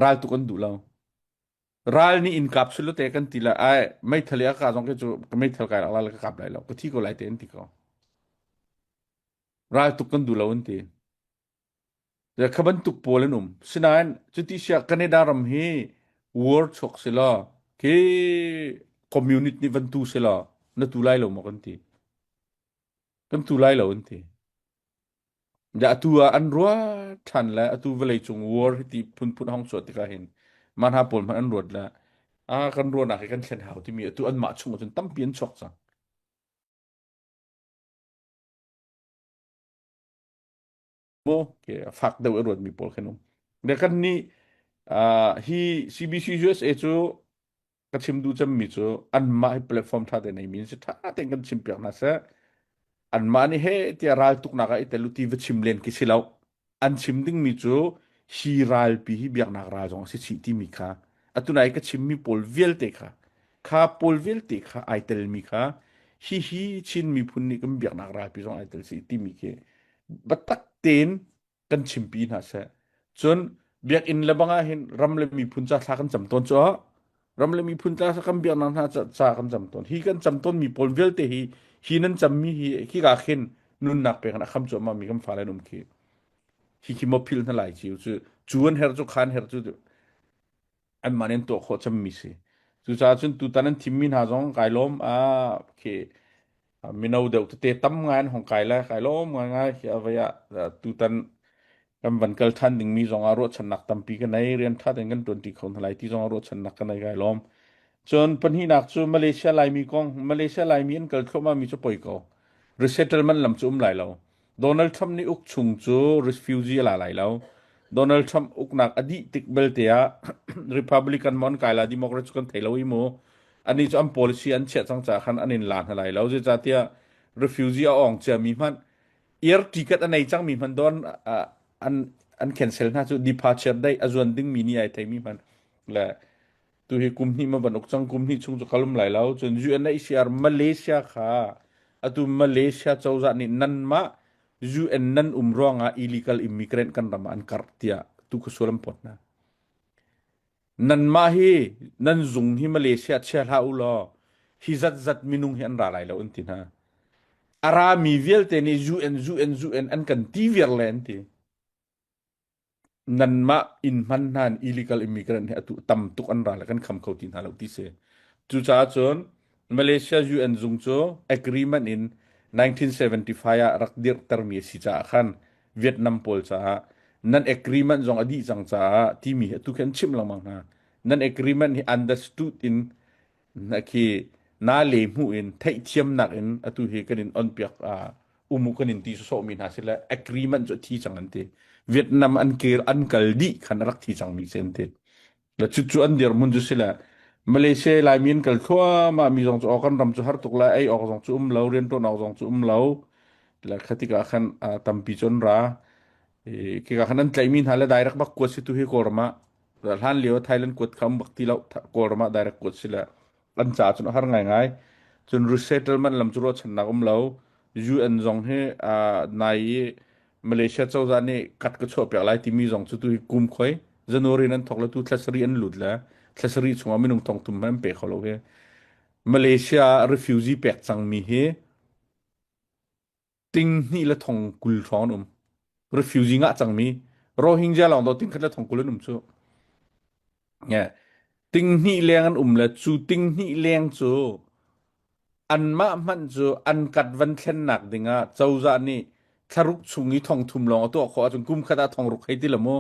ral tuk an duh lo ral nih in kap sulu te kan ti la ai meithal i a ka zong ke cu ka meithal kai lak lai ka kap lai lo ka thi ko lai te an ti ko ral tuk kan duh lo an ti Kha bantuk pawl an um. Sinain cuti siah Canada ram hi war chuak selaw khi community nih van tu selaw na tu lai lo maw kan ti. Kan tu lai lo an ti. Da atu ah an ruat ṭhan le atu vawlei cung war hi ti phunphun hong chuah tikah hin mah hna pawl hmanh an ruat le a kan ruahnak hi kan thlen hau timi atu anmah chung ahcun tampi an chuak cang. Mu fak deuh a ruatmi pawl khan um. Le kan nih hi CBC USA cu ka chim duh cemmi cu anmah hi platform ṭha te neimi an si ṭha tein kan chim piak hna seh. Anmah nih he tiah ral tuknak ah i tel u ti va chim len khi si lo. An chim dingmi cu hi ralpi hi biaknak ral zong a si chih timi kha atu nai ka chimmi pawl vialte kha kha pawl vialte kha ai telmi kha hi hi Chin miphun nih kan biaknak ralpi zong ai tel si timi khi biatak tein kan chimpi hna seh. Cun biakinn le bang ah hin ram le miphun ca thla kan cam tawn cu ram le miphun ca kan biaknak hna ca kan cam tawn. Hi kan cam tawn mi pawl vialte hi hi nan cammi hi khi ka khin nunnak pek in a kham cuahmah mi kan fale an um khi. Hi khi maw phil hna lai ci cu cu an her cu khan her cu anmah nih an tuah khawh cemmi si. Cucaah cun tutan an thimmi hna zong kai lawm. Ah, khi mino deuh tete tam ngai an hong kai le kai lawm ngaingai. Khi a vei ah tutan kan van kal ṭhan dingmi zong ah ruahchannak tampi ka nei. Rian ṭha tein kan ṭuanṭi kho hna lai ti zong ah ruahchannak ka nei kai lawm. Cun pahnihnak cu Malaysia Laimi kong. Malaysia Laimi an kal thluahmah mi cu poi ko. Resettlement lam cu um lai lo. Donald Trump nih uk chung cu refugee a la lai lo. Donald Trump uknak a dih tik belte ah Republican maw an kai la Democrat cu kan thei lo i mu. Anih cu an policy an chiah cang caah khan an in la hna lai lo. Zeicahtiah refugee a awng ciami hmanh air ticket a nei cangmi hmanh don an an cancel hna cu departure date a zuan dingmi ni ai theimi hmanh le tu hi kum hnih ma van uk cang kum hnih chung cu kalum lai lo cun UNHCR Malaysia kha atu Malaysia cozah nih nanmah UN nan um ruangah illegal immigrant kan ram ah an karh tiah tu ka sual an phawt hna nanmah hi nan zung hi Malaysia chia hlah u law hi zat zat minung hi an ra lai lo an ti hna a rami vialte nih UN UN UN an kan ti viar le an ti Nanmah inn hman hna in illegal immigrant hi atu tam tuk an ra le kan kham kho ti hna lo ti si. Cucaah cun Malaysia UN zung cu agreement in 1975 ah rak dirhtermi a si caah khan Vietnam pawl caah nan agreement zong a dih cang caah timi hi atu khi an chimh lengmang hna. Nan agreement hi understood in na khi na le hmuh in theihthiamnak in atu hi kan in on piak umu kan in ti sawsawhmi hna si le agreement cu a thi cang an ti. Vietnam an kir an kal dih khan a rak thi cangmi si an ti. Le cucu an dirhmun cu si le Malaysia Laimi an kal thluahmah mi zong cu aw kan ram cu har tuk lai ei awk zong cu um lo rianṭuan awk zong cu um lo le kha tikah khan tampi cu an ra kika khan an tlaihmi hna le direct bak kuat si tu hi Kawlram ah hlan lio Thailand kuat kha um bak ti lo Kawlram ah direct kuat si le an ca cun a har ngaingai. Cun resettlement lam cu ruahchannak um lo. UN zong hi nai i Malaysia cozah nih kat ka chuah piak lai timi zong cu tu hi kum khoi January in an thok le tu thla sarih an lut le thla sarih chungah minung thong thum hmanh an pe kho lo hi. Malaysia refugee pek cangmi hi ting hnih le thong 20 hrawng an um. Refugee ngah cangmi. Rohingya lawng do ting khat le thong kul an um cu. Nge ting hnih leng an um le cu ting hnih leng cu anmah hmanh cu an kat van thlennak dingah cozah nih thlaruk chung i thong thum lawng a tuah khawh ahcun kum khat ah thong ruk hei ti la mu.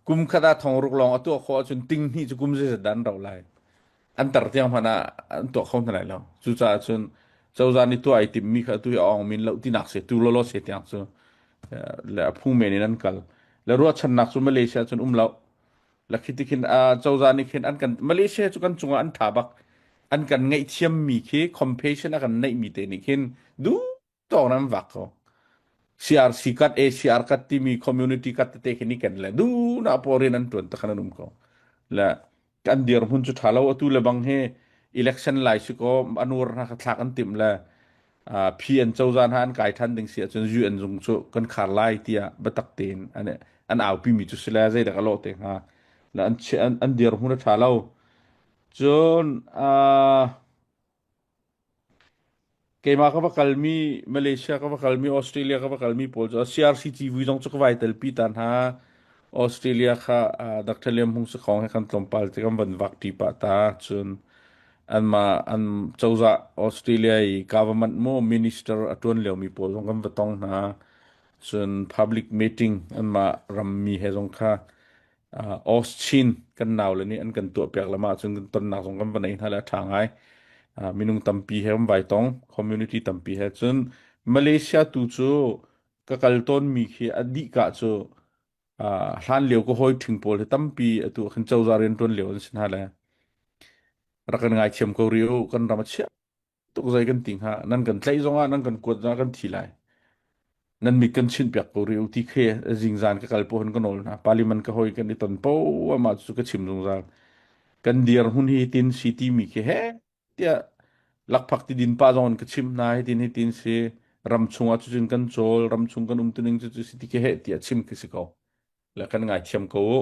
Kum khat ah thong ruk lawng a tuah khawh ahcun ting hnih cu kum zeizat dah an rauh lai. An tar tiang hmanh ah an tuah kho hna lai lo. Cucaah cun cozah nih tuah ai timmi kha atu hi a awng min lo tinak se tu lawlaw se tiang cu le a phung men in an kal. Le ruahchannak cu Malaysia cun um lo. La khi ti khin cozah nih khin an kan Malaysia cu kan cungah an tha bak. An kan ngaihthiammi khi compassion a kan neihmi te nih khin duh tawk nan vak ko. CRC kat ACR kat timi community kat tete khi ni ken le du na paw rian an tuan takhan an um ko. Le kan dirhmun cu tha lo atu le bang he election lai si ko anur hna kha thlak an timh le PN cozah hna an kai than ding si ahcun UN zung cu kan khar lai tiah biatak tein an an aupi mi cu si le zeidak a lawh te hnga le an an, an dirhmun a tha lo cun uh, Keimah ka va kalmi Malaysia ka va kalmi Australia ka va kalmi pawl cu CRC civui zong cu ka vai telpi ta hna. Australia kha ah, Dr. Liam Hung Sakhong he kan tlawmpal te kan van vak ṭi pah ta. Cun anmah an cozah Australia i government mu minister a ṭuan liomi pawl zong kan va tong hna. Cun public meeting anmah rammi he zong kha uh, Austin kan naule nih an kan tuahpiak le mah cun kan tonnak zong kan va nei hna le a ṭha ngai. Uh, minung tampi he kan vai tong, community tampi he cun Malaysia tu cu ka kal tawnmi khi a dih ka cu uh, hlan lio ka hawi ṭhing pawl hi tampi atu ah khin cozah rian ṭuan lio an si hna le rak kan ngaithiam ko rih u kan ram a chia tuk zei kan ti hnga nan kan tlaih zongah nan kan kuat zongah kan thi lai nan mit kan chinh piak ko rih u ti khi zingzan ka kal pohin ka nawl hna parliament ka hoi kan i ton po ama cu ka chim zungzal kan dir hun hi tin si ti mi khi he tiah lakphak ti din pa zong in ka chim hna hi tin hi tin si ram chungah cucun kan cawl ram chung kan um tuning cu cu si ti khi he tiah chim khi si ko le kan ngaithiam ko u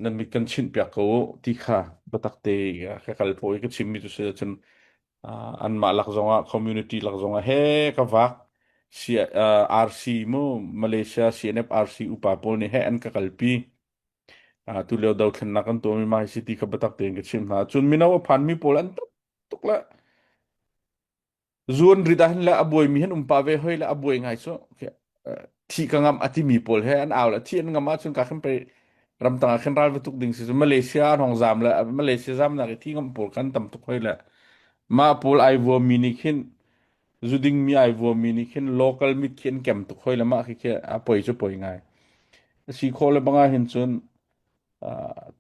nan mit kan chinh piak ko u ti kha biatak te ka kal phaw i ka chimmi cu si cun anmah lak zongah community lak zongah he ka vak C, RC mu Malaysia CNF RC upa pawl nih he an ka kalpi tu lio dothlennak kan tuahmi mah hi si ti kha biatak tein ka chimh hna cun mino a phanmi pawl an tam tuk le Zuan rit ah hin le a buaimi hin um pah ve hoi le a buai ngai cu thi ka ngam a timi pawl he an au le thi an ngam ahcun ka khin pei ramtang ah khin ral va tuk ding si cu Malaysia an hong zam le Malaysia zamnak i thi ngam pawl kan tam tuk hoi le mah pawl ai vuami nih khin zuding mi ai vuami nih khin local mit khi an kem tuk hoi le mah khi khi a poi cu poi ngai si khawh le banga hin cun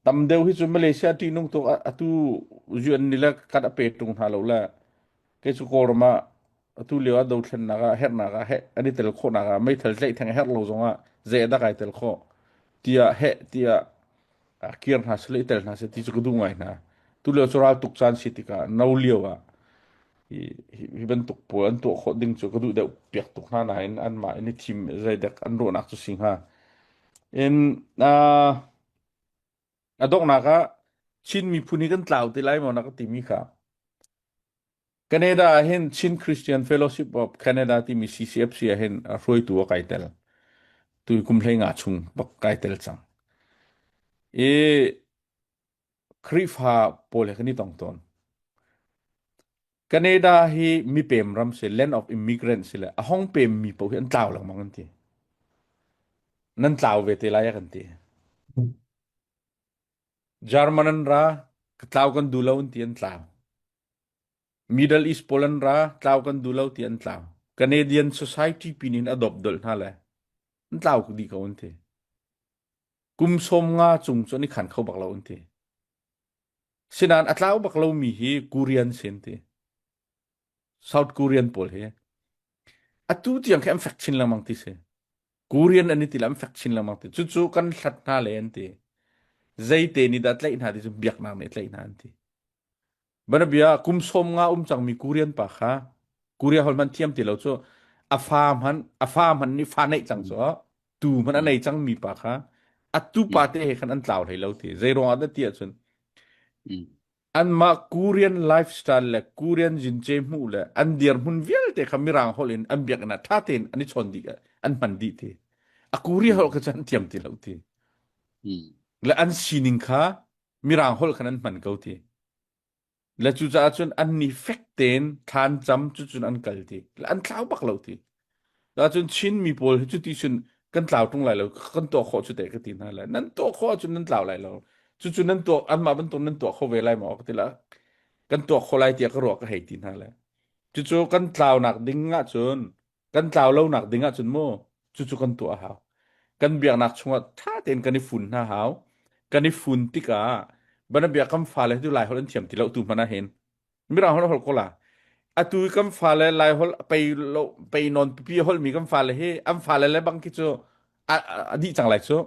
tam deuh hi cu Malaysia ṭihnung tuk atu UN nih le kat a pe ṭung hna lo le kei cu Kawlram ah atu lio ah dothlennak ah herhnak ah heh an i tel khawhnak ah meithal tlaih theng a herh lo zongah zei dah kai tel khawh tiah heh tiah kir hna seh le i tel hna seh ti cu ka duh ngai hna. Tu lio cu ral tuk caan si tikah no lio ah hi, hi bantuk pawl an tuah khawh ding cu ka duh deuh piak tuk hna nain anmah in i thim zeidek an ruahnak cu si hnga. In uh, a donghnak ah Chin miphun hi kan tlau ti lai maw na ka timi kha. Canada ah hin Chin Christian Fellowship of Canada timi CCFC ah hin a hruaitu a kai tel. Tu kum hlei nga chung bak kai tel cang. I Khrihfa pawl he kan i tong tawn. Canada hi mipem ram si, land of immigrant si le a hong pem mi paoh hi an tlau lengmang an ti. Nan tlau ve te lai a kan ti. German an ra, ka tlau kan duh lo an ti an tlau. Middle East pawl an ra, tlau kan duh lo ti an tlau. Canadian society pin in a dop dolh hna le an tlau dih ko an ti. Kum sawm nga cung cu an i khan kho bak lo an ti. Sinain a tlau bak lomi hi Korean si an ti. South Korean pawl hi. Atu tiang khi an fek chin lengmang ti si. Korean an i ti le an fek chin lengmang ti. Cucu kan hlat hna le an ti. Zeite nih dah tlaih hna ti cu biaknak nih tlaih hna an ti. Banabia kum sawm nga um cangmi Korean pa kha Korea holh hmanh thiam ti lo cu a fa hmanh a fa hmanh nih fa neih cang cu tu hmanh a nei cangmi pa kha atu pa te he khan an tlau hlei lo ti zei ruangah dah ti ahcun anmah Korean lifestyle le Korean jince hmuh le an dirhmun vialte kha mirang holh in an biakinn ah ṭha tein an i chawn dih an hman dih ti. A Korea holh kha cu an thiam ti lo ti. Le an sining kha Mirang holh khan an hman ko ti. Le cucaah cun an ni fek tein thlan cam cucun an kal ti. Le an thlau bak lo ti. Cun Chin mi pawl hi cuti cun kan tlau ṭung lai lo, kan tuah khawh cu teh ka ti hna lai. Nan tuah khawh ahcun nan tlau lai lo. Cucu nan tuah anmah bantuk nan tuah kho ve lai maw ka ti la. Kan tuah khawh lai tiah ka ruah ka hei ti hna lai. Cucu kan tlaunak ding ahcun kan tlau lonak ding ahcun mu cucu kan tuah a hau. Kan biaknak chungah ṭha tein kan i fun hna hau. Kan i fun tikah banabia kan fale tu Lai holh an thiam ti lo tu hmanh ah hin Mirang holh holh ko la. Atu i kan fale Lai holh pei lo pei non pipi holh mi kan fale hi an fale le bang khi cu a, a dih cang lai cu.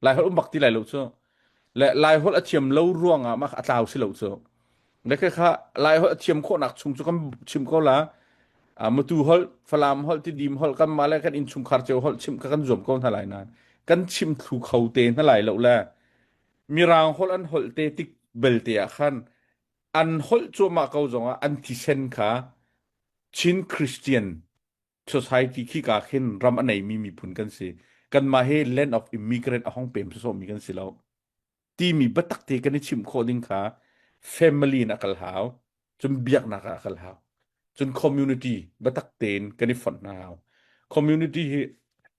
Lai holh um bak ti lai lo cu. Le Lai holh a thiam lo ruang ah mah a tlau si lo cu. Le kha kha Lai holh a thiam khawhnak chung cu kan chim ko la. A matu holh, Falam holh, Tidim holh kan mah le kan innchungkhar cio holh chim kha kan zuam ko hna lai nain kan chim thlu kho te hna lai lo le Mirang holh an holh te tik belte ah khan an holh cuahmah ko zongah an thisen kha Chin Christian Society khi ka khin ram a neimi miphun kan si. Kanmah hi land of immigrant a hong pem sawsawhmi kan si lo. Timi biatak te kan i chimh khawh ding kha family in a kal hau. Cun biaknak ah a kal hau. Cun community biatak tein kan i fonh hna hau. Community hi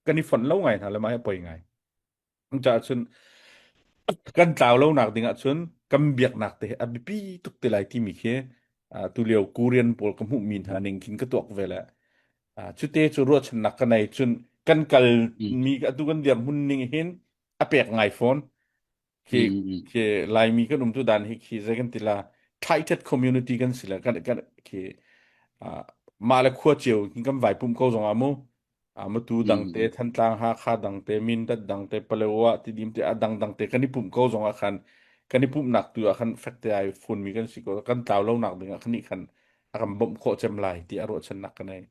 kan i fonh lo ngai hna le mah hi a poi ngai. Caah cun kan tlau lonak ding ahcun kan biaknak te hi a biapi tuk te lai timi khi tulio Korean pawl ka hmuhmi hna ning khin ka tuak ve le cute cu ruahchannak ka nei cun kan kal mi atu kan dirhmun ning hin a pek ngai fawn khi khi Laimi kan um tu dan hi khi zei kan ti la tighted community kan si le kan kan khi mah le khua cio kan vai pum ko zong ah mu Matu dangte, Thantlang, Hakha dangte, Mindat dangte, Palewa, Tidim te a dangdang te kan i pumh ko zong ah khan kan i pumhnak tu ah khan fekte ai funmi kan si ko kan tlau lonak ding ah khan nih khan a kan bawmh khawh cem lai ti a ruahchannak ka nei.